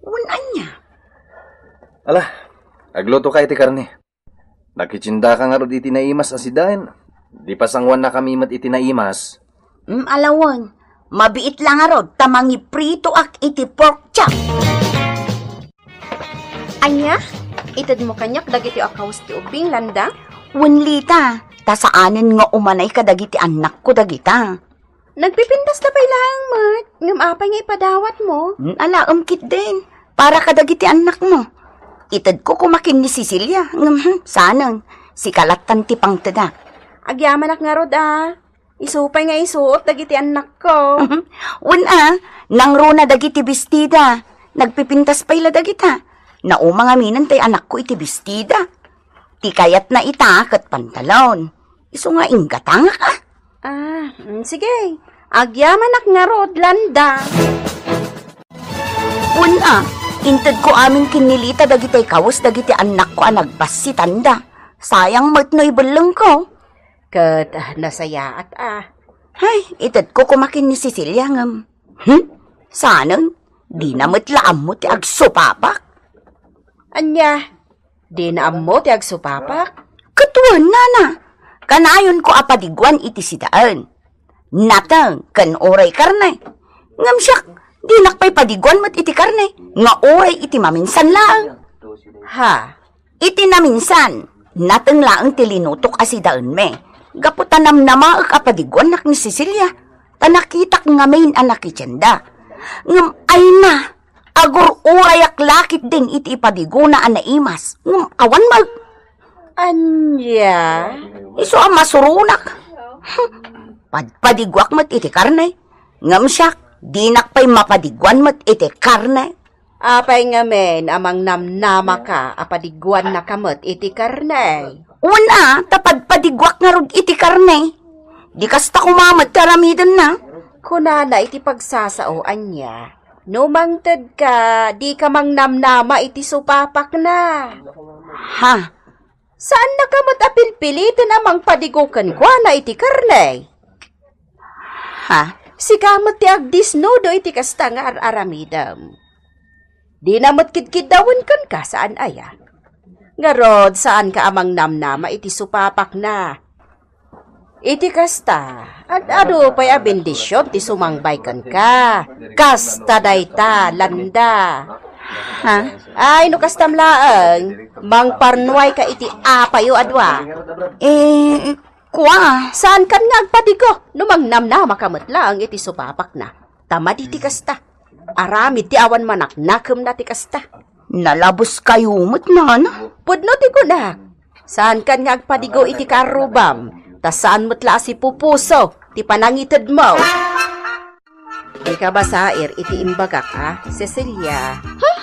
wen ania? Ala, aglutoka iti karne. Nakitiendaka ngarud iti naimas a sidaen. Di pasanguannakami met iti naimas. Mm, ala wen, mabiit la ngarud ta mangipritoak iti pork chop. Ania? Itedmo kaniak dagiti a kawas ti ubbing, Landa? Wen, Lita, ta saanen nga umanay kadagiti annakko dagita. Nagpipintas ta pay laeng met, ngem apay nga ipadawatmo? Hmm, alaem ketdin, para kadagiti annakmo. Itedko koma ken ni Cecilia, ngem, hmm, saanen, sika lattan ti pangtedak. Agyamanak ngarud a. Isu pay nga isuot dagiti annakko. Wen a, nangruna dagiti bestida. Nagpipintas pay la dagita. Nauma ngaminen tay anakko iti bestida. Ti kayatna ita ket pantalon. Isu nga inggatangak a. Ah, mm, sige. Agyamanak ngarud, Landa. Wen a, intedko amin ken ni Lita dagitay kawes dagiti annakko a nagbassitanda. Sayang met no ibellengko. Ket, ah, nasayaat a. Hay, itedko koma ken ni Cecilia ngem. Hmm? Sanen? Dina met la ammo ti agsupapak. Ania? Dina ammo ti agsupapak? Ket wen, nana, kanayonko a padiguan iti sidaen. Nateng ken uray karne. Ngem siak, dinak pay padiguan met iti karne, nga uray iti maminsan laeng. Ha? Iti naminsan, nateng laeng ti linutok a sidaenmi. Gapu ta namnamaek a padiguannak ni Cecilia, ta nakitak ngamin a nakitienda. Ngem ayna, agur-urayak la ketdin iti ipadigona a naimas. Ngem awan met. Ania? Isu a masuronak. Padpadiguak met iti karne. Ngem siak, dinak pay mapadiguan met iti karne. Apay ngamin a mangnamnamaka a padiguannaka met iti karne? Wen a, ta padpadiguak ngarud iti karne. Di kasta koma met ti aramidenna. Kunana iti pagsasao, ania, no mangtedka, dika mangnamnama iti supapakna. Ha? Saannaka met a pilpiliten a mangpadigo kenkuana iti karne. Ha? Sika met ti agdisnudo iti kasta nga ar-aramidem. Dina met kidkiddawen kenka, saan aya? Ngarud, saanka a mangnamnama iti supapakna. Iti kasta, ad-adu pay a bendision ti sumangbay kenka. Kasta dayta, Landa. Ha? Ay, no kastam laeng, mangparnuayka iti apayo a dua. Eh, kua? Saankan nga agpadigo no mangnamnamaka met laeng iti supapakna. Ta madi ti kasta. Aramid ti awan manaknakemna ti kasta. Nalabuskayo met, nana. Pudno ti kunak. Saankan nga agpadigo iti karrubam, ta saan met la a sipupuso ti panangitedmo. Dika basair iti imbagak a, Cecilia. Huh?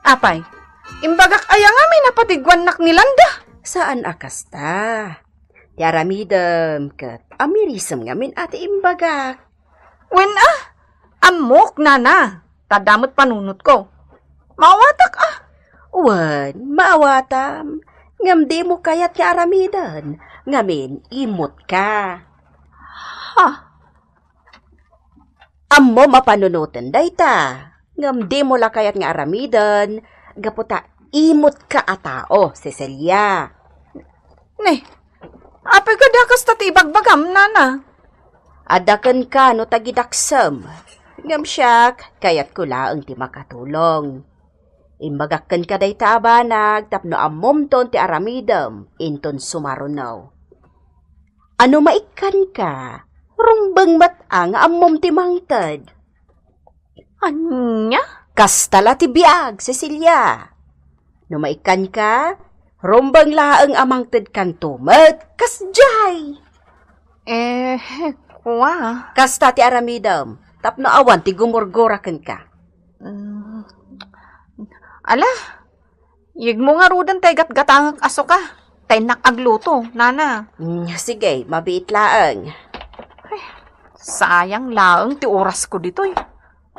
Apay, imbagak aya ngamin a padiguannak ni Landa? Saan a kasta. Ti aramidem ket amirisem ngamin a ti imbagak. Wen a, ammok, nana, ta adda met panunotko. Maawatak a. Wen, maawatam, ngem dimo kayat nga aramiden, ngamin imutka. Ha? Ammom a panunoten dayta, ngem dimo la kayat nga aramiden, gapu ta imutka a tao, Cecilia. Ne, apay kadi a kasta ti ibagbagam, nana? Adda kenka no tagidaksem, ngem siak, kayatko laeng ti makatulong. Imbagak kenka dayta a banag tapno ammomton ti aramidem inton sumaruno. A no maikkanka, rumbeng met a nga ammom ti mangted. Ania? Kasta la ti biag, Cecilia. No maikkanka, rumbeng laeng a mangtedkanto met kasdiay. Eh, kua. Kasta ti aramidem, tapno awan ti gumurgura kenka. Mm. Ala, yegmo ngaruden tay gatgatangek a suka. Ta innak agluto, nana. Mm, sige, mabiit laeng. Ay, sayang laeng ti orasko ditoy.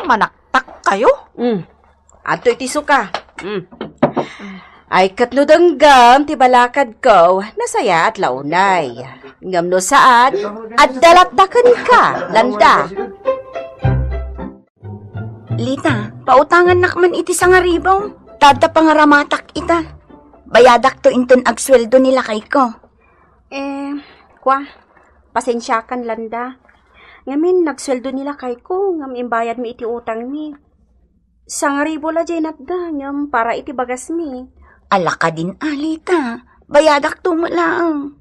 Manaktak kayo? Mm. Adtoy ti suka. Mm. Ay, ket no denggem ti balakadko, nasayaat la unay. Ngem no saan, adda latta kenka, Landa. Lita, pautangannak man iti sangaribu. Ta adda pangaramatak ita. Bayadakto inton agsueldo ni lakayko. Eh, kua, pasensiakan, Landa. Ngamin, nagsueldo ni lakayko, ngem imbayadmi iti utangmi. Sangaribu la diay natda, ngem para iti bagasmi. Ala kadin a, Lita. Bayadakto met laeng.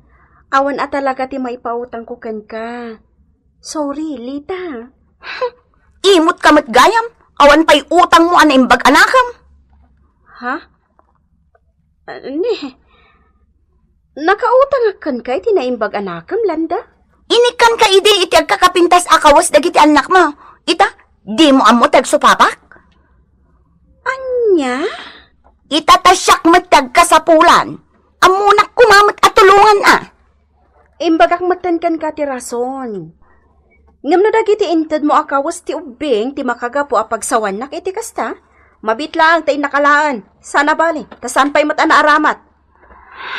Awan a talaga ti maipautangko kenka. Sorry, Lita. Imutka met gayam, awan pay utangmo a naimbag a nakem. Ha? Ah, ni, nakautangak kenka iti naimbag a nakem, Landa? Inikkanka idi iti agkakapintas a kawes dagiti annakmo. Ita, dimo ammo ti agsupapak? Ania? Ita ta siak met ti agkasapulan. Ammonak koma met a tulongan a. Imbagak metten kenka ti rason. Ngem no dagiti intedmo a kawes ti ubbing ti makagapu a pagsawannak iti kasta, mabiit laeng ta innak alaen. Saan a bali, ta saan pay met a naaramat.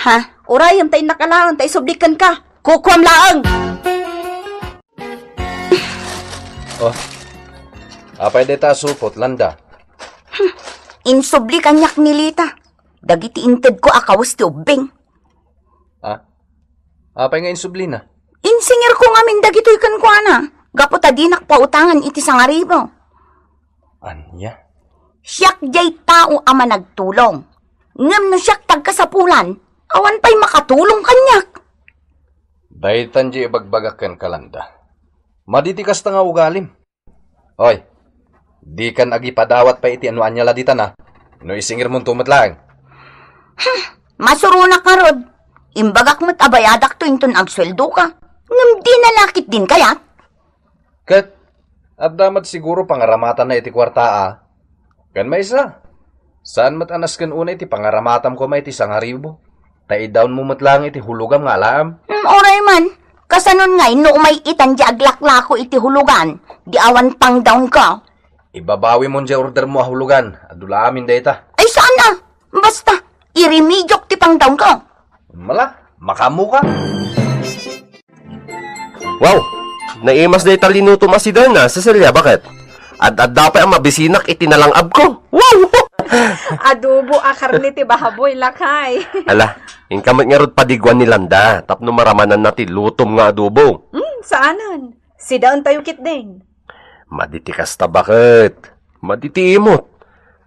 Ha? Urayem ta innak alaen ta isublik kenka. Kukuam laeng. Oh. Apay dayta a supot, Landa? Insubli kaniak ni Lita dagiti intedko a kawes ti ubbing. Ah? Apay nga insublina? Insingirko ngamin dagitoy kenkuana, gapu ta dinak pautangan iti sangaribo. Ania? Siak diay tao a managtulong. Ngem no siak ti agkasapulan, awan pay makatulong kaniak. Daytan diay ibagbagak kenka, Landa. Madi ti kasta nga ugalim. Oy, dikan agipadawat pay iti anu ania la ditan a, no isingirmonto met laeng. Masuronak ngarud. Imbagak met a bayadakto inton agsueldoka. Ngem dina la ketdin kayat. Ket adda met siguro pangaramatanna iti kuarta a. Ken maysa, saan met a nasken unay ti pangaramatam koma iti sangaribo, ta idaonmo met laeng iti hulogam nga alaem. Hmm, uray man, kasanon ngay no umay-itan diay aglaklako iti hulogan, di awan pangdaonko? Ibabawimon diay ordermo a hulogan, adu la amin dayta. Ay, saan a? Basta, irimidiok ti pangdaonko. Mala, makaammoka. Wow! Naimas dayta linutom a sidaen a, Cecilia, baket? Ad-adda pay a mabisinak iti nalangabko. Wow! Adobo a karne ti baboy, lakay. Ala, inka met ngarud padiguan ni Landa tapno maramananna ti lutom nga adobo. Hmm, saanen. Sidaentayo ketdin. Madi ti kasta, baket. Madi ti imot.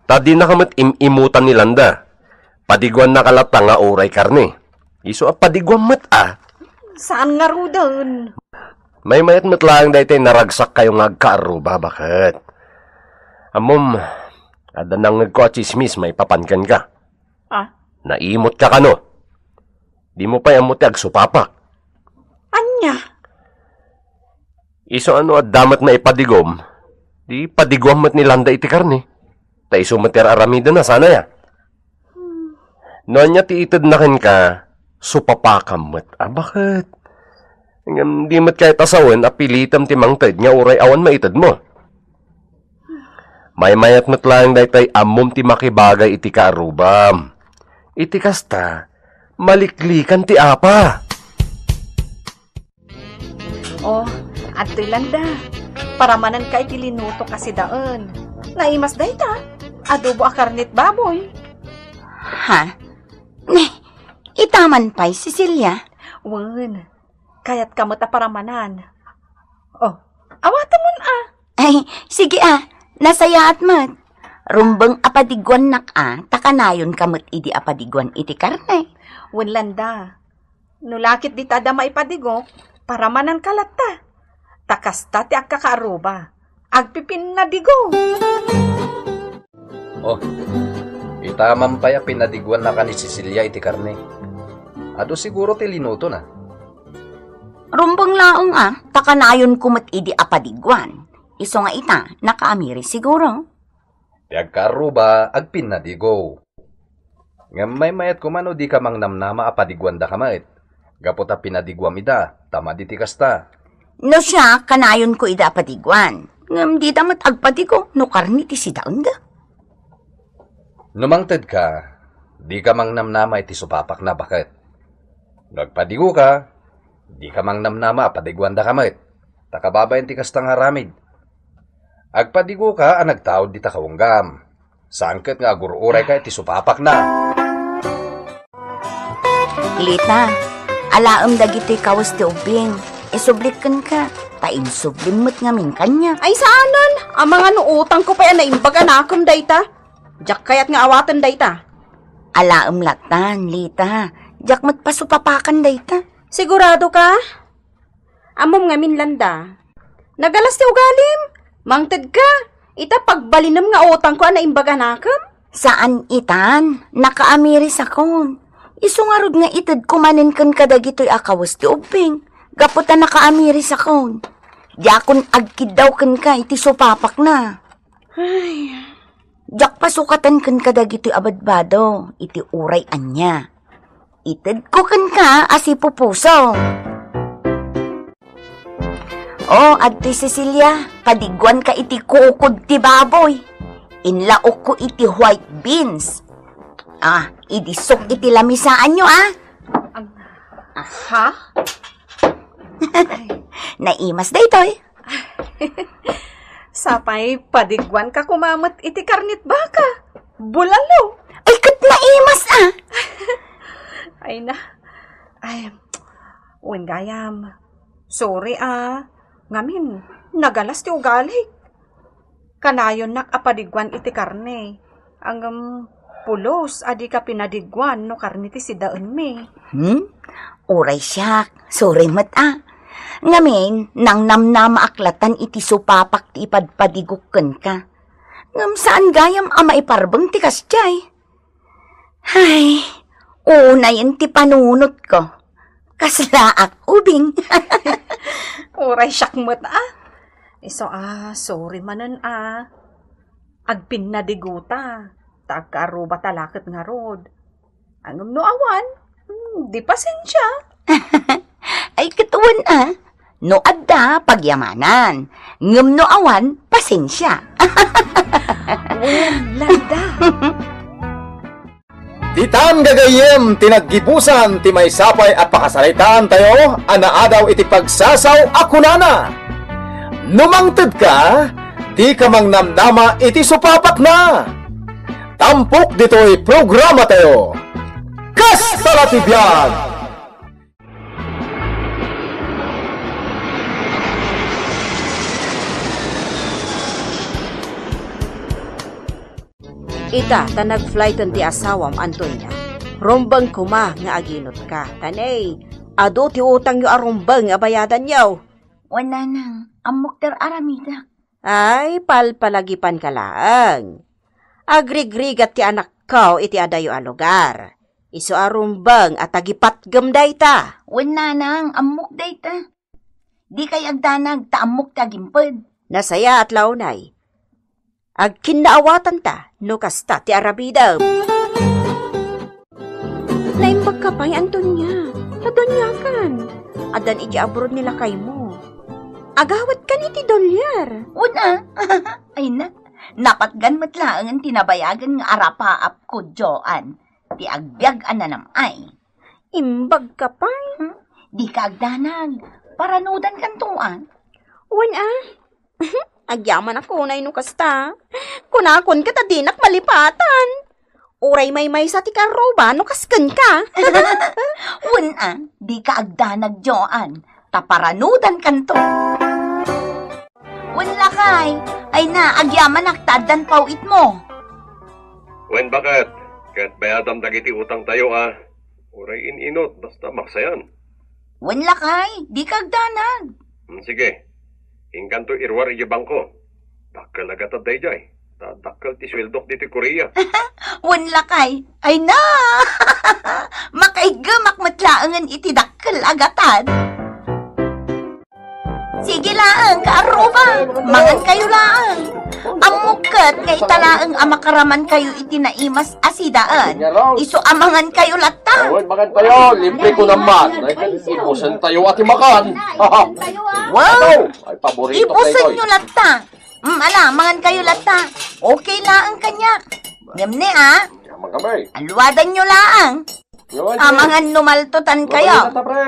Ta dinaka met im-imutan ni Landa. Padiguannaka latta nga uray karne. Isu a padiguam met a. Saan ngaruden? Maymayat met laeng daytoy naragsakkayo nga agkaarruba, baket. Ammom, adda nangngegko a tsismis maipapan kenka. Ah? Naimotka kano? Dimo pay ammo ti agsupapak. Ania? Isu a no adda met maipadigom, di padiguam met ni Landa iti karne. Ta isu met ti ar-aramidenna, saan aya? No ania ti itedna kenka, supapakam met a, baket? Ngem di met kayat a sawen a pilitem ti mangted nga uray awan maitedmo. Maymayat met laeng daytoy ammom ti makibagay iti kaarrubam. Iti kasta, maliklikan ti apa. Oh, adtoy Landa. Paramanan ka iti linutok a sidaen. Naimas dayta. Adobo a karnet baboy. Ha? Ne, itaman pay, Cecilia? Wen, kayatka met a paramanan. Oh, awatemon a. Ay, sige a. Nasayaat met. Rumbeng a padiguannak a, ta kanayonka met idi a padiguan iti karne. Wen Landa. No lakit dita adda maipadigok, paramananka latta. Ta kasta ti agkakaarruba. Agpipinnadigo. Oh, itaman pay a pinadiguannaka ni Cecilia iti karne. Adu siguro ti linutona. Rumbeng laeng a, ta kanayonko met idi a padiguan. Isu nga ita, nakaamiri siguro. Ti agkaarruba, agpinnadigo. Ngem maymayat koma no dika mangnamnama a padiguandaka met, gapu ta pinadiguam ida, ta madi ti kasta. No siak, kanayonko ida a padiguan. Ngem dida met agpadigo no karne ti sidaenda. No mangtedka, dika mangnamnama iti supapakna, baket. No agpadigoka, dika mangnamnama a padiguandaka met, ta kababain ti kasta nga aramid. Agpadigoka a nagtaud dita kaunggam. Saan ket nga agur-urayka iti supapakna. Lita, alaem dagitoy kawes ti ubbing. Isublik kenka, ta insublim met ngamin kaniak. Ay, saanen? Amangan no utangko pay a naimbag a nakem dayta. Diak kayat nga awaten dayta. Alaem lattan, Lita. Diak met pasupapakan dayta. Sigurado ka? Ammom ngamin, Landa. Nagalas ti ugalim. Mangted ka. Ita pagbalinem nga utangko a naimbag a nakem? Saan itan. Nakaamiris akon. Isu ngarud nga itedko manen ken kadagitoy a kawes ti ubbing. Gapu ta nakaamirisakon, diakon agkiddaw kenka iti supapakna. Ay. Diak pasukaten kenka dagiti a badbado iti uray ania. Itedko kenka a sipupuso. O, adtoy Cecilia, padiguanka iti kukod ti baboy. Inlaokko iti white beans. Ah, idisok iti lamisaanyo, ah. Ag-, ha? Naimas daytoy. Sapay, padiguanka koma met iti karnit baka. Bulalo. Ay, ket naimas, ah. Ay na. Ay, wen gayam. Sorry, ah. Ngamin, nagalas ti ugalik. Kanayonnak a padiguan iti karne. Ngem pulos a dika pinadiguan no karne ti sidaenmi. Hmm? Uray siak, sorry met, ah. Ngamin, nangnamnamaak latan iti supapak ti ipadpadigok kenka. Ngem saan gayam a maiparbeng ti kasdiay. Ay, unayen ti panunotko. Kaslaak ubing. Uray siak met, ah. Isu a, sorry manen, ah. Agpinnadigota, ta agkaarruba ta laket ngarud. Ngem no awan, hmm, di pasensia. Ay, ket wen, ah. No adda, pagyamanan. Ngem no awan, pasensia. Wen, landa. Ditan gagayyem ti naggibusan ti maysa pay a pakasaritaantayo a naadaw iti pagsasaw a kunana, "No mangtedka, dika mangnamnama iti supapakna." Tampok ditoy programatayo. Kasta la ti biag! Ita ta nagflighten ti asawam, Antonia. Rumbeng koma nga aginutka. Ta ne, adu ti utangyo a rumbeng a bayadanyo. Wen, nanang, ammok ti ar-aramidek. Ay, palpalagipanka laeng. Agrigrigat ti anakko iti adayo a lugar. Isu a rumbeng a tagipatgem dayta. Wen, nanang, ammok dayta. Dikay agdanag ta ammok ti agimped. Nasayaat la unay. Agkinnaawatanta no kasta ti aramidem. Naimbagka pay, Antonia. Nadoniakan. Addan idiay abroad ni lakaymo. Agawatkan iti dolyar. Wen a. Ay na, napatgan met laengen ti nabayagen nga arapaapko, Joan. Ti agbiag a nanam-ay. Imbagka pay. Hmm? Dika agdanag. Paranudankanto, a. Wen a. Agyamanak unay no kasta. Kunakon ket a dinak malipatan. Uray maymaysa ti karruba no kaskenka. Wen a, dika agdanag, Joan. Ta paranudankanto. Wen lakay, ay na, agyamanak ta addan paw-itmo. Wen baket, ket bayadam dagiti utangtayo a. Uray in-inut, basta maksayan. Wen lakay, dika agdanag. Hmm, sige. Inkanto iruar idiay bangko. Dakkel a gatad daydiay. Ta dakkel ti sueldok ditoy Korea. Wen lakay, ay na! Makaiggemak met laengen iti dakkel a gatad. Sige laeng, kaarruba, mangankayo laeng. Ammok ket nga ita laeng a makaramankayo iti naimas a sidaen. Isu a mangankayo latta. Awan, mangantayo, libre ko naman. Ay, ibusen tayo ati makan. Wow! Ay, paborito ko ito, eh. Ibusenyo latta. Mm, ala, mangankayo latta. Okay laeng kaniak. Ngem ne, a? Yaman kami. Aluadanyo laeng. Yaman, pre. Amangan no maltutankayo. Yaman, pre.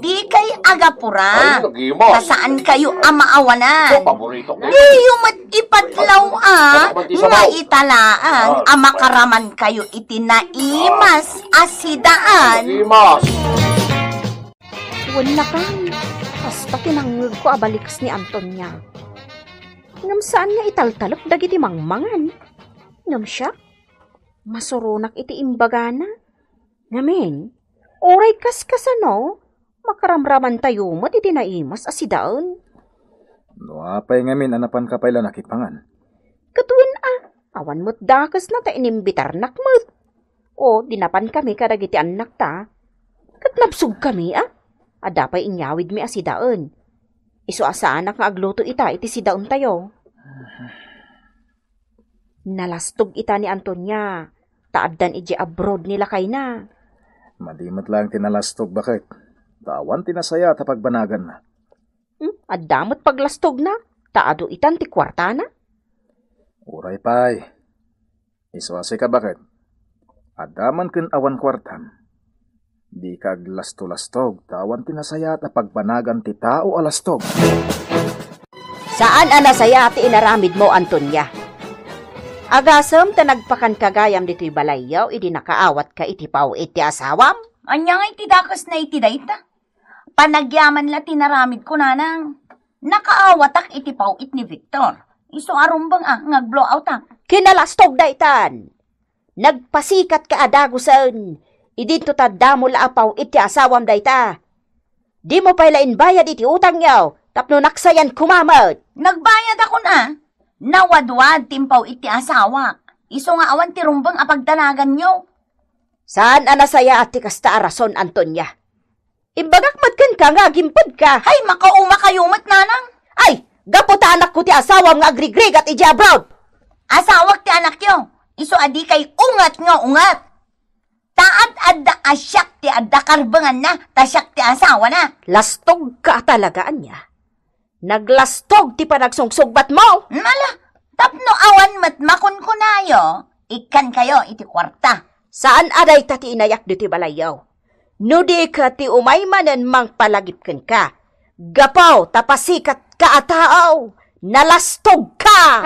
Dikay agapura. Ay, nagimas. Ta saankayo a maawanan. Ito, paborito ko. Diyo met ipadlaw a nga ita laeng a makaramankayo iti naimas a sidaen. Nagimas. Wen lakay, kasta ti nangngegko a balikas ni Antonia. Ngem saan nga italtalek dagiti mangmangan. Ngem siak, masuronak iti imbagana. Ngamin, uray kaskasano, makaramramantayo met iti naimas a sidaen. No apay ngamin a napanka pay la nakipangan? Ket wen a, awan met dakesna ta inimbitarnak met. O, di napankami kadagiti annakta. Ket nabsogkami a. Adda pay inyawidmi a sidaen. Isu a saanak nga agluto ita iti sidaentayo. Nalastog ita ni Antonia, ta addan idiay abroad ni lakayna. Madi met laeng ti nalastog, baket. Ta awan ti nasayaat a pagbanaganna. Hmm, adda met paglastogna, ta adu itan ti kuartana. Uray pay. Isu a sika, baket. Adda man ken awan kuartam. Dika aglasto-lastog, ta awan ti nasayaat a pagbanagan ti tao a lastog. Saan a nasayaat ti inaramidmo, Antonia. Agasem ta nagpakanka gayam ditoy balayyo idi nakaawatka iti paw-it ti asawam? Ania ngay ti dakesna iti dayta? Panagyaman la ti naramidko, nanang. Nakaawatak iti paw-it ni Victor. Isu a rumbeng a nga agblowout a. Kinalastog daytan. Nagpasikatka a dagusen. Idinto ta damo la a paw-it ti asawam dayta. Dimo pay la inbayad iti utangyo, tapno naksayan koma met. Nagbayadakon a. Nawadwad ti impaw-it ti asawak. Isu nga awan ti rumbeng a pagdanaganyo. Saan a nasayaat ti kasta a rason, Antonia. Imbagak met kenka nga agimpedka. Hay, makaumakayo met, nanang. Ay, gapu ta anakko ti asawam nga agrigrigat idiay abroad. Asawak ti anakyo. Isu a dikay unget nga unget. Ta ad-adda a siak ti adda karbenganna, ta siak ti asawana. Lastogka a talaga, ania? Naglastog ti panagsungsugbatmo. Mala, tapno awan met makunkunayo, ikkankayo iti kuarta. Saan a dayta ti inayak ditoy balayyo. No di ket ti umay manen mangpalagip kenka, gapu ta pasikatka a tao, nalastogka!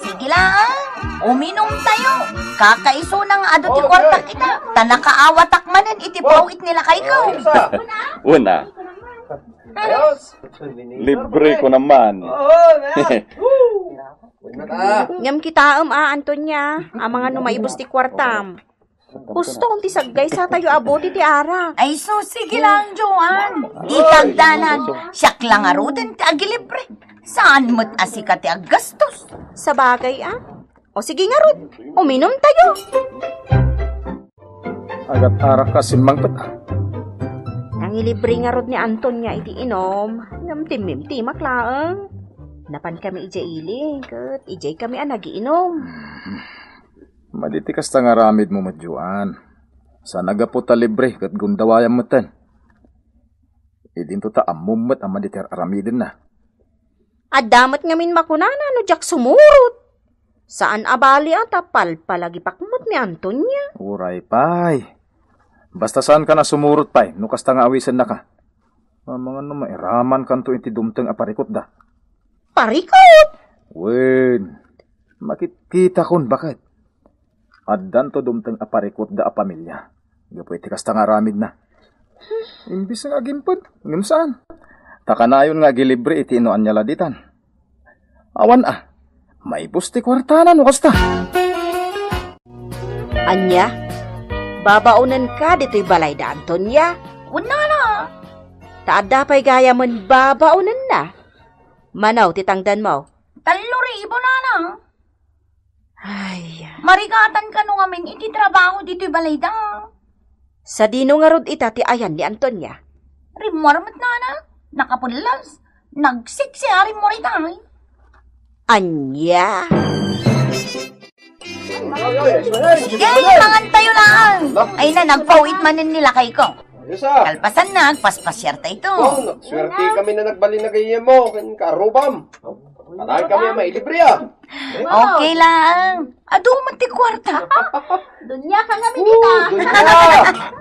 Sige laeng, uminumtayo. Kakaisuna nga adu ti kuartak ita, ta nakaawatak manen iti paw-it ni lakayko. Una. Ayos. Libre ko naman. Oo, na. Woo! Wait na ta. Ngem kitaem a, Antonia, amangan no maibus ti kuartam. Husto ti saggaysatayo a bote ti arak. Ay, sus, sige lang, Joan. Di kagdanan. Siak lang ngaruden ti agilibre. Saan met a sika ti aggastos? Sabagay, a. O sige ngarud, uminumtayo. Agat arak ka simmangpet, a. Nangilibre ngarud ni Antonia iti inom, ngem timmimtimak laeng. Napankami idiay ili, ket idiaykami a nagiinom. Madi ti kasta nga aramidmo met, Joan. Saan a gapu ta libre ket gundawayam metten. Idinto ta ammom met a madi ti ar-aramidenna. Adda met ngamin makunana no diak sumurot. Saan a bali a ta palpalagipak met ni Antonia. Uray pay. Basta saankan a sumurot pay no kasta nga awisennaka. Amangan no mairamankanto iti dumteng a parikutda. Parikut? Wen, makitkitakon, baket. Addanto dumteng a parikutda a pamilia gapu iti kasta nga aramidna. Imbis nga agimped, ngem saan. Ta kanayon nga agilibre iti no ania la ditan. Awan a, maibus ti kuartana no kasta. Ania? Babaonenka ditoy balay da Antonia? Wen, nana. Ta adda pay gayamen babaonenna. Mano ti tangdanmo? Tallo ribu, nana. Ay. Marigatan kano ngamin iti trabaho ditoy balayda. Sadino ngarud ita ti ayan ni Antonia? Rimmuar met, nana. Nakapullas. Nagsiksi a rimmuar ita, ay. Ania? Sige, mangan tayo lang. Ay na, nagpaw-it manen ni lakayko. Ayos, a. Kalpasan na, agpaspasiar tayo to. Oh, nagsuwerte kami na nagbalin na gayem mo, ken kaarrubam. Kanayon kami a mailibre, a. Okay lang. Adu met ti kuarta. Dunia ka nga minita. Oo, dunia.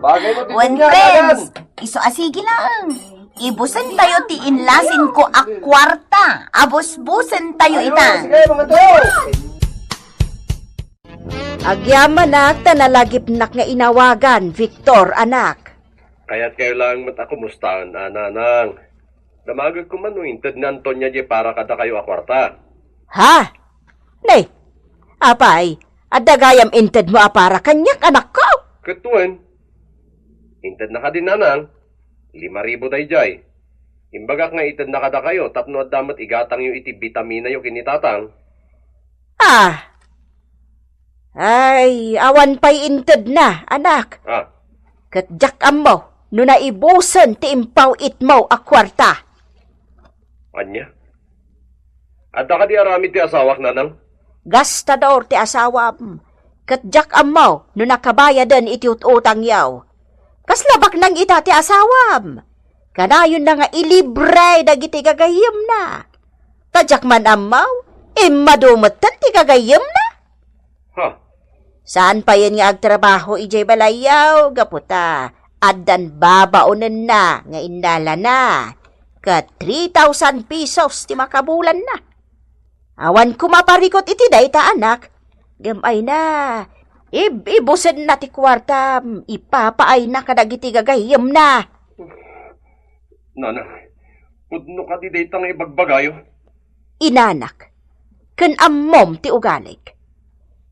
Bagay mo ti dunia, friends. Isu a sige lang. Ibusen tayo ti inlasingko a kuarta. Abusbusen tayo ita. Sige, mga to. Agyamanak ta nalagipnak nga inawagan, Victor, anak. Kayatkayo laeng met a kumustaan, a, nanang. Damagek koma no inted ni Antonia diay para kadakayo a kuarta. Ha? Ne, apay, adda gayam intedmo a para kaniak, anakko? Ket wen, intedna kadi, nanang, lima ribu daydiay. Imbagak nga itedna kadakayo tapno adda met igatangyo iti bitaminayo ken ni tatang. Ah. Ay, awan pay intedna, anak. Ah. Ket diak ammo. no naibusen ti impaw-itmo a kuarta. Ania? Adda kadi aramid ti asawak, nanang? Gastador ti asawam, ket diak ammo no nakabayaden iti ut-utangyo. Kasla baknang ita ti asawam. Kanayonna nga ilibre dagiti gagayyemna. Ta diak man ammo, immadu metten ti gagayyemna. Ha? Saan payen nga agtrabaho idiay balayyo, gapu ta addan babaonenna nga innalana, ket three thousand pesos ti makabulanna. Awan koma parikut iti dayta, anak. Ngem ayna, ib-ibusenna ti kuartam, ipapaayna kadagiti gagayyemna. Nana, pudno kadi dayta nga ibagbagayo? Inanak, ken ammom ti ugalik.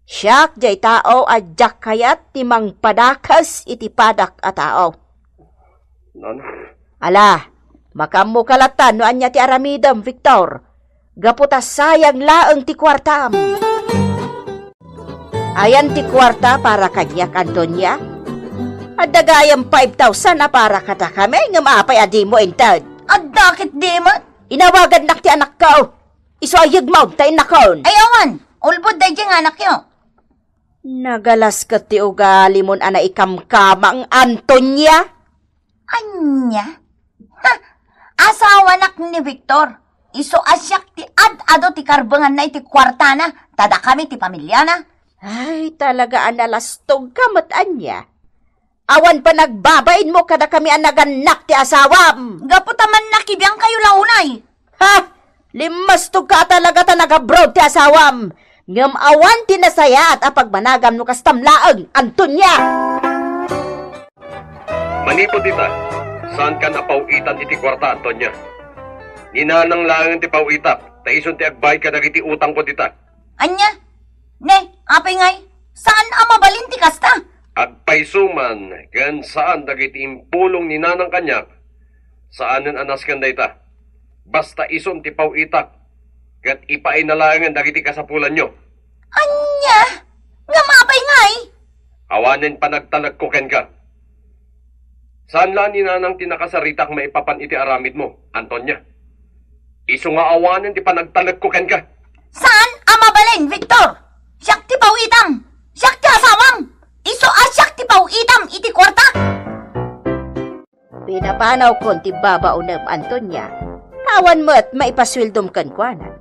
Siak diay tao a diak kayat ti mangpadakes iti padak a tao. Nana. Ala, makaammoka latta no ania ti aramidem, Victor. Gapu ta sayang laeng ti kuartam. Ayan ti kuarta para kaniak, Antonia? Adda gayam five thousand a para kadakami, ngem apay a dimo inted? Adda ket di met. Inawagannak ti anakko. Isu a yegmo ta innakon. Ay, awan. Ulbod daydiay nga anakyo. Nagalas ket ti ugalimon a naikamkamang, Antonia. Ania? Ha! Asawanak ni Victor. Isu a siak ti ad-adu ti karbenganna iti kuartana, ta dakami ti pamiliana. Ay, talaga a nalastogka met ania. Awan panagbabainmo kadakami a nagannak ti asawam. Gapu ta mannakibiangkayo la unay. Ha! Limmastogka a talaga ta nag-abroad ti asawam. Ngem awan ti nasayaat a pagbanagam no kastam laeng, Antonia! Manipud ita, saankan a paw-itan iti kuarta, Antonia. Ni nanang laeng ti paw-itak, ta isun ti agbayad kadagiti utangko dita. Ania? Ne, apay ngay? Saan a mabalin ti kasta? Agpayso man ken saan dagiti impulong ni nanang kaniak, saanen a nasken dayta. Basta isun ti paw-itak, ket ipaayna laengen dagiti kasapulanyo. Ania? Ngem apay ngay? Awanen panagtalekko kenka. Saan la ni nanang ti nakasaritak maipapan iti aramidmo, Antonia. Isu nga awanen ti panagtalekko kenka. Saan a mabalin, Victor? Siak ti paw-itam. Siak ti asawam. Isu a siak ti paw-itam iti kuarta. Pinapanawkon ti babaonem, Antonia. Awan met maipasueldom kenkuana.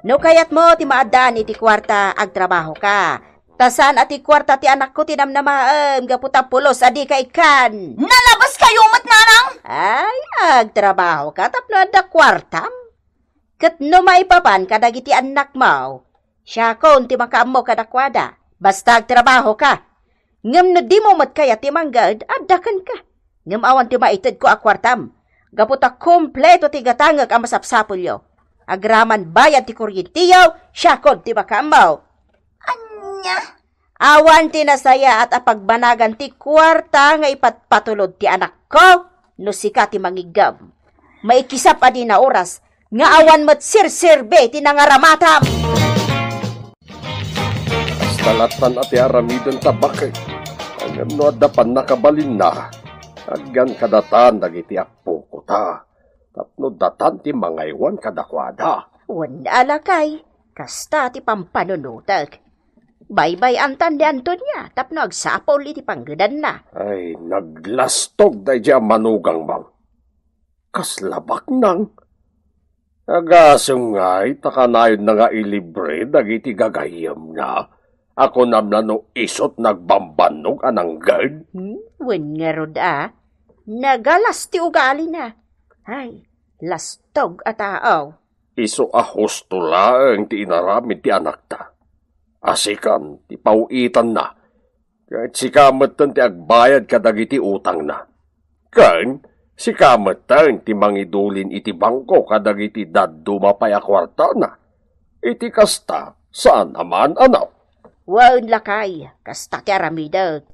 No kayatmo ti maaddaan iti kuarta, agtrabahoka. Ta saan a ti kuarta ti anakko ti namnamaem gapu ta pulos a dika ikkan. Nalabaskayo met, nanang! Ay, agtrabahoka tapno adda kuartam. Ket no maipapan kadagiti annakmo, siakon ti makaammo kadakuada. Basta agtrabahoka. Ngem no dimo met kayat ti mangged, adda kenka. Ngem awan ti maitedko a kuartam. Gapu ta kompleto ti gatangek a masapsapulyo. Agraman bayad ti kuryentiyo, siakon ti makaammo. Ania? Awan ti nasayaat a pagbanagan ti kuarta nga ipatpatulod ti anakko no sika ti mangiggem. Maikisap a dina oras nga awan met serserbi ti nangaramatam. Kasta lattan a ti aramiden ta baket. Ngem no adda pannakabalinna, agyan kadatan dagiti appoko ta, tapno datan ti mangaywan kadakuada. Wen a lakay, kasta ti pampanunotek. Baybay-antan ni Antonia tapno agsapul iti panggedanna. Ay, naglastog daydi a manugangmo. Kasla baknang. Agasem ngay ta kanayonna nga ilibre dagiti gagayyemna a kunam la no isut nagbambannog a nangged? Hmm, wen ngarud a, nagalas ti ugalina. Ay, lastog a tao. Isu a husto laeng ti inaramid ti anakta. A sikan ti paw-itanna, ket sika metten ti agbayad kadagiti utangna. Ken sika metten ti mangidulin iti bangko kadagiti dadduma pay a kuartana. Iti kasta, saan a maan-anaw. Wen lakay, kasta ti aramidek.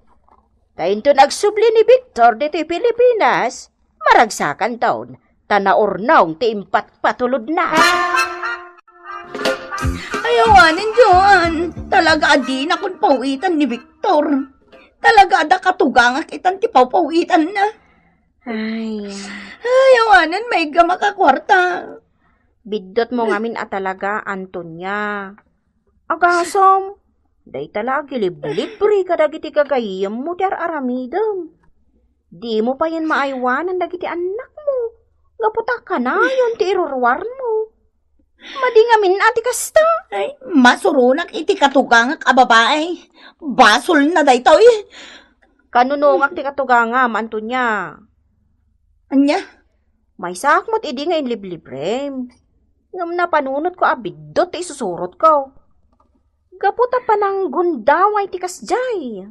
Ta inton agsubli ni Victor ditoy Pilipinas, maragsakanton, ta naurnong ti impatpatulodna. Ay, awanen, Joan. Talaga a dinakon pawitan ni Victor. Talaga adda katugangak itan ti pawpawitanna. Ay. Ay, awanen, maigga makakuarta. Biddutmo ngamin a talaga, Antonia. Agasem, dayta la agiliblibre kadagiti gagayyemmo ti ar-aramidem. Dimo payen maaywanan dagiti annakmo, gapu ta kanayon ti iruruarmo. Madi ngamin a ti kasta. Ay, masuronak iti katugangak a babai. Basolna daytoy. Kanunongak ti katugangam, Antonia. Ania? Maysaak met idi nga inliblibrem. Ngem napanunotko a biddut ti isusurotko. Gapu ta pananggundaway ti kasdiay.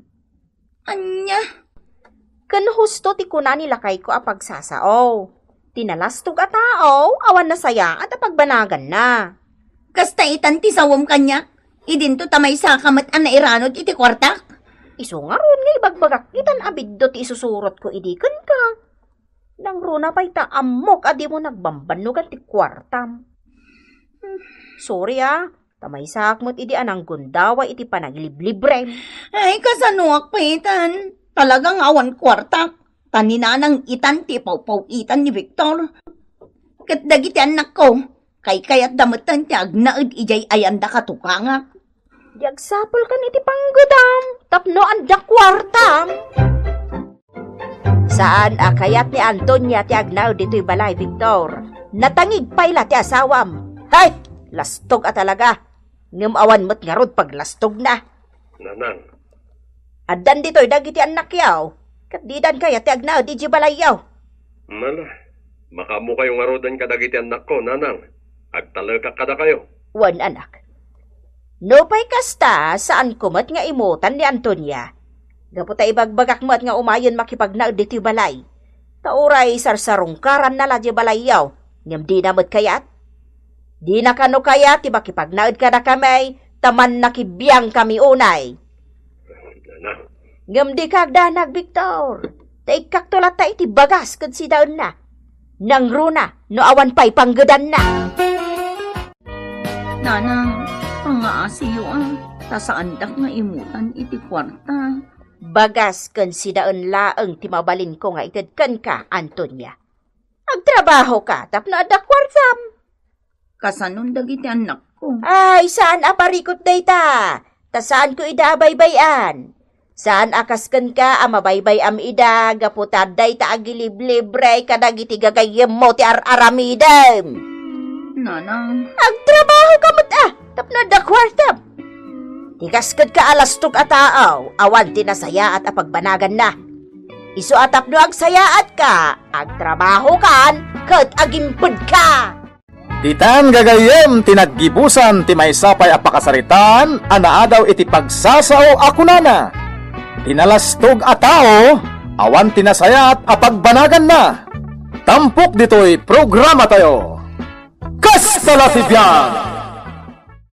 Ania? Ken husto ti kuna ni lakayko a pagsasao. Ti nalastog a tao, awan nasayaat a pagbanaganna. Kasta itan ti sawem kaniak, idinto ta maysaka met a nairanod iti kuartak? Isu ngarud nga ibagbagak itan a biddut ti isusurotko idi kenka. Nangruna pay ta ammok a dimo nagbambannogan ti kuartam. Hmm, sorry a, ta maysaak met idi a nanggundaway iti panagliblibrem. Ay, kasanoak pay itan? Talaga nga awan kuartak. Ta ni Nanang itan ti ipawpaw-itan ni Victor. Ket dagiti annakko, kaykayatda metten ti agnaed idiay ayanda katugangak. Di agsapulkan iti panggedam tapno adda kuartam. Saan a kayat ni Antonia ti agnaed ditoy balay, Victor. Natangig pay la ti asawam. Hay! Lastog a talaga. Ngem awan met ngarud paglastogna. Nanang. Addan ditoy dagiti annakyo, ket didan kayat ti agnaed idiay balayyo. Ala, makaammokayo ngaruden kadagiti annakko, Nanang. Agtalekak kadakayo. Wen, anak. Nupay kasta, saanko met nga imutan ni Antonia. Gapu ta ibagbagak met nga umayen makipagnaed ditoy balay. Ta uray sarsarungkaranna la diay balayyo, ngem dina met kayat. Dina kano kayat ti makipagnaed kadakami, ta mannakibiangkami unay. Nanang. Ngem dika agdanag, Victor. Ta ikkakto latta iti bagas ken sidaenna. Nangruna no awan pay panggedanna. Nanang, pangngaasiyo a, ta saandak nga imutan iti kuarta. Bagas ken sidaen laeng ti mabalinko nga ited kenka, Antonia. Agtrabahoka tapno adda kuartam. Kasanon dagiti annakko? Ay, saan a parikut dayta. Ta saanko ida a baybay-an. Saan a kas kenka a mabaybay-am ida gapu ta dayta agiliblibre kadagiti gagayyemmo ti ar-aramidem. Nanang. Agtrabahoka met a, tapno adda kuartam. Ti kas kenka a lastog a tao, awan ti nasayaat a pagbanaganna. Isu a tapno agsayaatka, agtrabahokan ket agimpedka. Ditan gagayyem ti naggibusan ti maysa pay a pakasaritaan a naadaw iti pagsasao a kunana, "Ti nalastog a tao, awan ti nasayaat a pagbanaganna." Tampok ditoy programatayo. Kasta la ti biag!